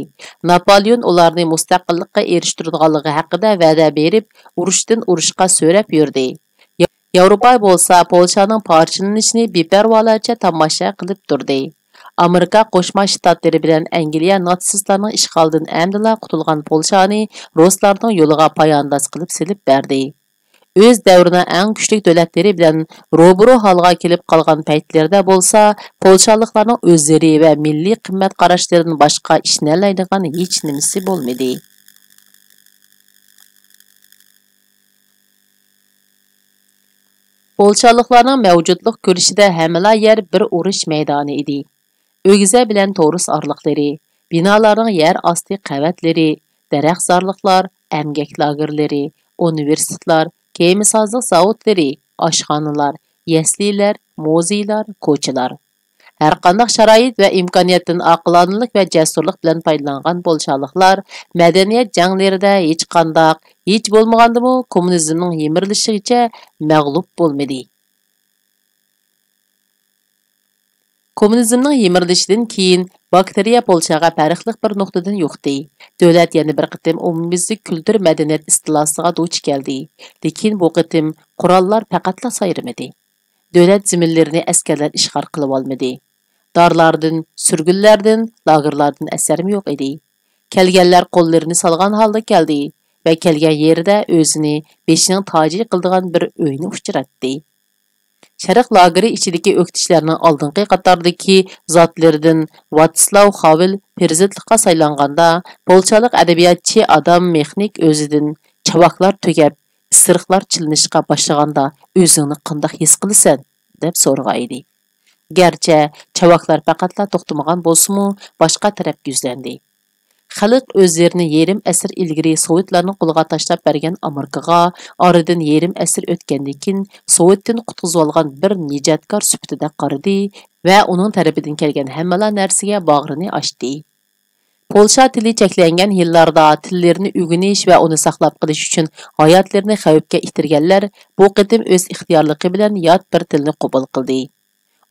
ناپالېئون ئۇلارنى مۇستەقىللىققا ئېرىشتۈرىدىغانلىقى ھەققىدە ۋەدە بېرىپ، ئۇرۇشتىن ئۇرۇشقا سۆرەپ يۈردى. ياۋروپا بولسا پولشانىڭ پارچىلىنىشىنى بىپەرۋالارچە تاماشا قىلىپ تۇردى. ئامېرىكا قوشما شتاتلىرى بىلەن ئەنگلىيە ناتسىستلارنىڭ ئىشغالىدىن ئەمدىلا قۇتۇلغان پولشانى رۇسلارنىڭ يولىغا پايانداز قىلىپ سېلىپ بەردى. ئۆز دەۋرىنىڭ ئەڭ كۈچلۈك دۆلەتلىرى بىلەن روبىرو ھالغا كېلىپ قالغان پەيتلىرىدە بولسا، پولشالىقلارنىڭ ئۆزلىرى ۋە مىللىي قىممەت قاراشلىرىدىن باشقا ئىشىنەلەيدىغان ھېچ نېمىسى بولمىدى. پولشالىقلارنىڭ مەۋجۇتلۇق كۈرىشىدە ھەممىلا يەر بىر ئۇرۇش مەيدانى ئىدى. ئۆگزە بىلەن تورۇس ئارىلىقلىرى، بىنالارنىڭ يەر ئاستى قەۋەتلىرى، دەرەخزارلىقلار، ئەمگەك لاگېرلىرى، ئۇنىۋېرسىتېتلار، كېمىسازلىق زاۋۇتلىرى، ئاشخانىلار، يەسلىلەر، مۇزېيلار، كوچىلار. ھەرقانداق شارائىت ۋە ئىمكانىيەتتىن ئاقىلانىلىك ۋە جەسۇرلۇق بىلەن پايدىلانغان پولشالىقلار مەدەنىيەت جەڭلىرىدە ھېچقانداق، ھېچ بولمىغاندىمۇ كوممۇنىزمنىڭ يىمىرىلىشىغىچە مەغلۇپ بولمىدى. كوممۇنىزمنىڭ يىمىرىلىشىدىن كېيىن باكتېرىيە پولشاغا پەرقلىق بىر نۇقتىدىن يۇقتى. دۆلەت يەنە بىر قېتىم ئومۇميۈزلۈك كۈلتۈر مەدەنىيەت ئىستىلاسىغا دۇچ كەلدى. لېكىن بۇ قېتىم قوراللار پەقەتلا سايرىمىدى. دۆلەت زېمىنلىرىنى ئەسكەرلەر ئىشغال قىلىۋالمىدى. دارلاردىن، سۈرگۈنلەردىن، لاگېرلاردىن ئەسەرمۇ يوق ئىدى. كەلگەنلەر قوللىرىنى سالغان ھالدا كەلدى ۋە كەلگەن يېرىدە ئۆزىنى بېشىنىڭ تاجى قىلىدىغان بىر ئۆينى ئۇچراتتى. شەرق لاگېرى ئىچىدىكى ئۆكتىچىلەرنىڭ ئالدىنقى قاتاردىكى زاتلىرىدىن ۋاتسلاۋ خاۋېل پىرېزىدېنتلىققا سايلانغاندا، پولشالىق ئەدەبىياتچى ئادام مېخنىك ئۆزىدىن، «چاۋاكلار تۈگەپ، ئىسرىقلار چېلىنىشقا باشلىغاندا ئۆزۈڭنى قانداق ھېس قىلىسەن؟» دەپ سورىغان ئىدى. گەرچە چاۋاكلار پەقەتلا توختىمىغان بولسىمۇ، باشقا تەرەپكە يۈزلەندى. خەلق ئۆزلىرىنى يېرىم ئەسىر ئىلگىرى سوۋېتلارنىڭ قولىغا تاشلاپ بەرگەن ئامېرىكىغا ئارىدىن يېرىم ئەسىر ئۆتكەندىن كېيىن سوۋېتتىن قۇتقۇزۇۋالغان بىر نىجاتكار سۈپىتىدە قارىدى ۋە ئۇنىڭ تەرىپىدىن كەلگەن ھەممىلا نەرسىگە باغرىنى ئاچتى. پولشا تىلى چەكلەنگەن يىللاردا تىللىرىنى ئۆگىنىش ۋە ئۇنى ساقلاپ قېلىش ئۈچۈن ھاياتلىرىنى خەۋپكە ئىتتۈرگەنلەر بۇ قېتىم ئۆز ئىختىيارلىقى بىلەن يات بىر تىلنى قوبۇل قىلدى.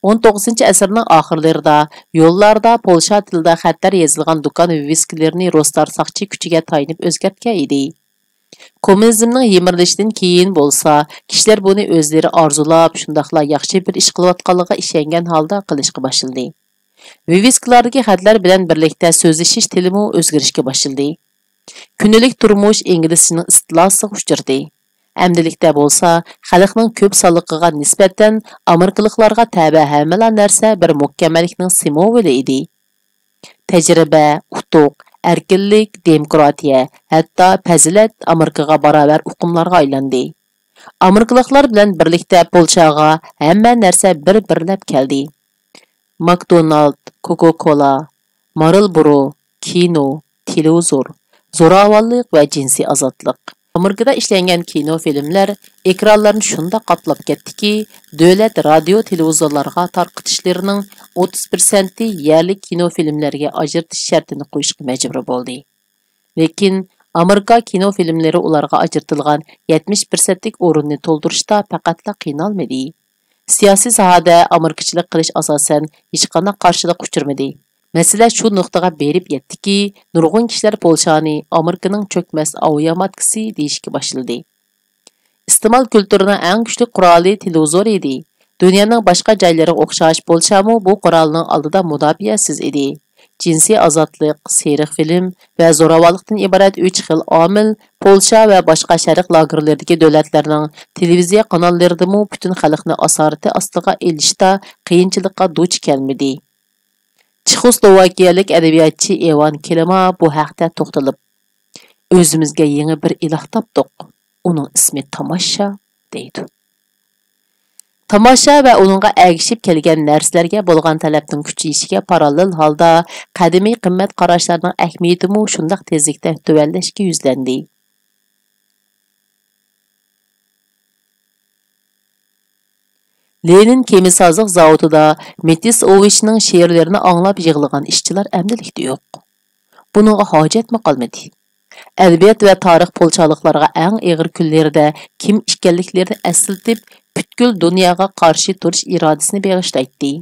ئون توققۇزىنچى ئەسىرنىڭ ئاخىرلىرىدا يوللاردا پولشا تىلىدا خەتلەر يېزىلغان دۇكان ۋىۋىسكىلىرىنى رۇسلار ساقچى كۈچىگە تايىنىپ ئۆزگەرتكەن ئىدى. كوممۇنىزمنىڭ يىمىرىلىشىدىن كېيىن بولسا، كىشىلەر بۇنى ئۆزلىرى ئارزۇلاپ، شۇنداقلا ياخشى بىر ئىش قىلىۋاتقانلىقىغا ئىشەنگەن ھالدا قىلىشقا باشلىدى. ۋىۋىسكىلاردىكى خەتلەر بىلەن بىرلىكتە سۆزلىشىش تىلىمۇ ئۆزگىرىشكە باشلىدى. كۈندىلىك تۇرمۇش ئىنگلىزچىنىڭ ئىستىلاسىغا ئۇچرىدى. ئەمدىلىكتە بولسا، خەلقنىڭ كۆپ سانلىقىغا نىسبەتەن ئامېرىكىلىقلارغا تەۋە ھەممىلا نەرسە بىر مۇكەممەللىكنىڭ سىمۋولى ئىدى. تەجرىبە، ئۇتۇق، ئەركىنلىك، دېموكراتىيە، ھەتتا پەزىلەت ئامېرىكىغا باراۋەر ئۇقۇملارغا ئايلاندى. ئامېرىكىلىقلار بىلەن بىرلىكتە پولشاغا ھەممە نەرسە بىر-بىرلەپ كەلدى. ماكدونالد، كوكا كولا، مارلبورو، كىنو، تېلېۋىزور، زوراۋانلىق ۋە جىنسىي ئازادلىق، ئامېرىكىدا ئىشلەنگەن كىنو فىلىملەر ئېكرانلارنى شۇنداق قاپلاپ كەتتىكى، دۆلەت رادىيو تېلېۋىزورلارغا تارقىتىشلىرىنىڭ ئوتتۇز پىرسەنتى يەرلىك كىنو فىلىملەرگە ئاجرىتىش شەرتىنى قويۇشقا مەجبۇر بولدى. لېكىن ئامېرىكا كىنو فىلىملىرى ئۇلارغا ئاجرىتىلغان يەتمىش پىرسەنتلىك ئورۇننى تولدۇرۇشتا پەقەتلا قىينالمىدى. سىياسىي ساھەدە ئامېرىكىچىلىق قىلىش ئاساسەن ھېچقانداق قارشىلىققا ئۇچرىمىدى. مەسىلە شۇ نۇقتىغا بېرىپ يەتتىكى، نۇرغۇن كىشىلەر پولشانى ئامېرىكىنىڭ چۆكمەس ئاۋۇ ياماتكىسى دېيىشكە باشلىدى. ئىستېمال كۈلتۈرىنىڭ ئەڭ كۈچلۈك قورالى تېلېۋىزور ئىدى. دۇنيانىڭ باشقا جايلىرىغا ئوخشاش، پولشامۇ بۇ قورالنىڭ ئالدىدا مۇداپىئەسىز ئىدى. جىنسىي ئازادلىق، سېرىق فىلىم ۋە زوراۋانلىقتىن ئىبارەت ئۈچ خىل ئامىل پولشا ۋە باشقا شەرق لاگېرلىرىدىكى دۆلەتلەرنىڭ تېلېۋىزىيە قاناللىرىدىمۇ پۈتۈن خەلقنى ئاسارىتى ئاستىغا ئېلىشتا قىيىنچىلىققا دۇچ كەلمىدى. چېخوسلوۋاكىيەلىك ئەدەبىياتچى ئىۋان كلېما بۇ ھەقتە توختىلىپ، «ئۆزىمىزگە يېڭى بىر ئىلاھ تاپتۇق، ئۇنىڭ ئىسمى تاماشا» دەيدۇ. تاماشا ۋە ئۇنىڭغا ئەگىشىپ كەلگەن نەرسىلەرگە بولغان تەلەپنىڭ كۈچىيىشىگە پاراللېل ھالدا، قەدىمىي قىممەت قاراشلارنىڭ ئەھمىيىتىمۇ شۇنداق تېزلىكتە تۆۋەنلەشكە يۈزلەندى. لېنىن كېمىسازلىق زاۋۇتىدا مېتىس ئوۋىچنىڭ شېئىرلىرىنى ئاڭلاپ يىغلىغان ئىشچىلار ئەمدىلىكتە يوق. بۇنىڭغا ھاجەتمۇ قالمىدى. ئەدەبىيات ۋە تارىخ پولچالىقلارغا ئەڭ ئېغىر كۈنلىرىدە كىم ئىكەنلىكلىرىنى ئەسلىتىپ، پۈتكۈل دۇنياغا قارشى تۇرۇش ئىرادىسىنى بېغىشلايتتى.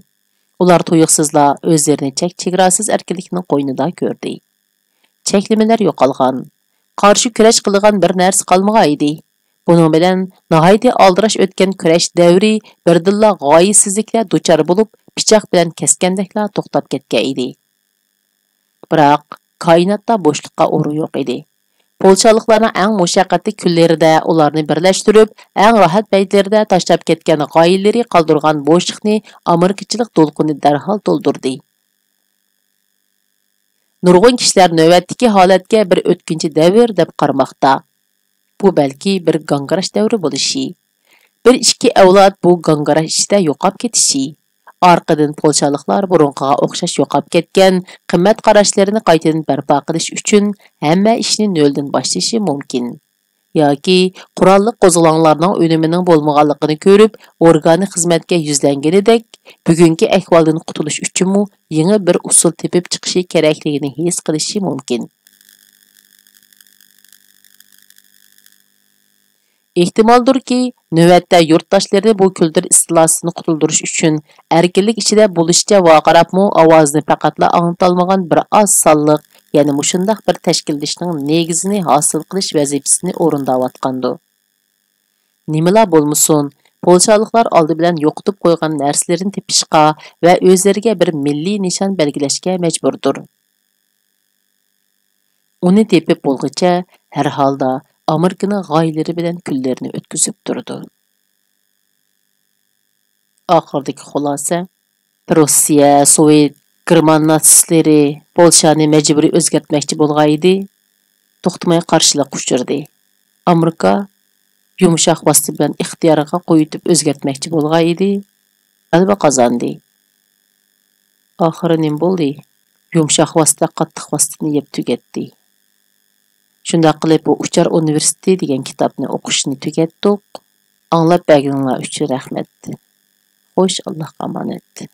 ئۇلار تۇيۇقسىزلا ئۆزلىرىنى چەك-چېگراسىز ئەركىنلىكنىڭ قوينىدا كۆردى. چەكلىمىلەر يوقالغان، قارشى كۈرەش قىلىدىغان بىر نەرسە قالمىغان ئىدى. بۇنىڭ بىلەن ناھايىتى ئالدىراش ئۆتكەن كۈرەش دەۋرى بىردىنلا غايىسىزلىككە دۇچار بولۇپ، پىچاق بىلەن كەسكەندەكلا توختاپ كەتكەن ئىدى. بىراق، كائىناتتا بوشلۇققا ئورۇن يوق ئىدى. پولشالىقلارنىڭ ئەڭ مۇشەققەتلىك كۈنلىرىدە ئۇلارنى بىرلەشتۈرۈپ، ئەڭ راھەت پەيتلىرىدە تاشلاپ كەتكەن غايىلىرى قالدۇرغان بوشلۇقنى ئامېرىكىچىلىق دولقۇنى دەرھال تولدۇردى. نۇرغۇن كىشىلەر نۆۋەتتىكى ھالەتكە بىر ئۆتكۈنچى دەۋر دەپ قارىماقتا. بۇ بەلكى بىر گاڭگىراش دەۋرى بولۇشى. بىر ئىككى ئەۋلاد بۇ گاڭگىراش ئىچىدە يوقاپ كېتىشى. ئارقىدىن پولشالىقلار بۇرۇنقىغا ئوخشاش يوقاپ كەتكەن قىممەت قاراشلىرىنى قايتىدىن بەرپا قىلىش ئۈچۈن ھەممە ئىشنى نۆلدىن باشلىشى مۇمكىن. ياكى قوراللىق قوزغىلاڭلارنىڭ ئۈنۈمىنىڭ بولمىغانلىقىنى كۆرۈپ، ئورگانىك خىزمەتكە يۈزلەنگىنىدەك، بۈگۈنكى ئەھۋالدىن قۇتۇلۇش ئۈچۈنمۇ يېڭى بىر ئۇسۇل تېپىپ چىقىشى كېرەكلىكىنى ھېس قىلىشى مۇمكىن. ئېھتىمالدۇركى، نۆۋەتتە يۇرتداشلىرى بۇ كۈلتۈر ئىستىلاسىدىن قۇتۇلدۇرۇش ئۈچۈن، ئەركىنلىك ئىچىدە بولۇشىچە ۋارقىراپمۇ ئاۋازىنى پەقەتلا ئاڭلىتالمىغان بىر ئاز سانلىق، يەنە مۇشۇنداق بىر تەشكىللىشىشنىڭ نېگىزىنى ھاسىل قىلىش ۋەزىپىسىنى ئورۇنداۋاتقاندۇ. نېمىلا بولمىسۇن، پولشالىقلار ئالدى بىلەن يوقىتىپ قويغان نەرسىلىرىنى تېپىشقا ۋە ئۆزلىرىگە بىر مىللىي نىشان بەلگىلەشكە مەجبۇردۇر. ئۇنى تېپىپ بولغۇچە، ھەر ھالدا ئامېرىكىنىڭ غايىلىرى بىلەن كۈنلىرىنى ئۆتكۈزۈپ تۇرىدۇ. ئاخىرىدىكى خۇلاسە، روسىيە، سوۋېت، گېرمان ناتسىستلىرى پولشانى مەجبۇرىي ئۆزگەرتمەكچى بولغان ئىدى، توختىماي قارشىلىققا ئۇچرىدى. ئامېرىكا يۇمشاق ۋاسىتە بىلەن ئىختىيارغا قويۇۋېتىپ ئۆزگەرتمەكچى بولغان ئىدى، غەلىبە قازاندى. ئاخىرى نېمە بولدى؟ يۇمشاق ۋاسىتە قاتتىق ۋاسىتىنى يەپ تۈگەتتى. شۇنداق قىلىپ، بۇ ئۇچار ئۇنىۋېرسىتېتى دېگەن كىتابنى ئوقۇشنى تۈگەتتۇق. ئاڭلاپ بەرگىنىڭلار ئۈچۈن رەھمەت. خوش، ئاللاھقا ئامانەت.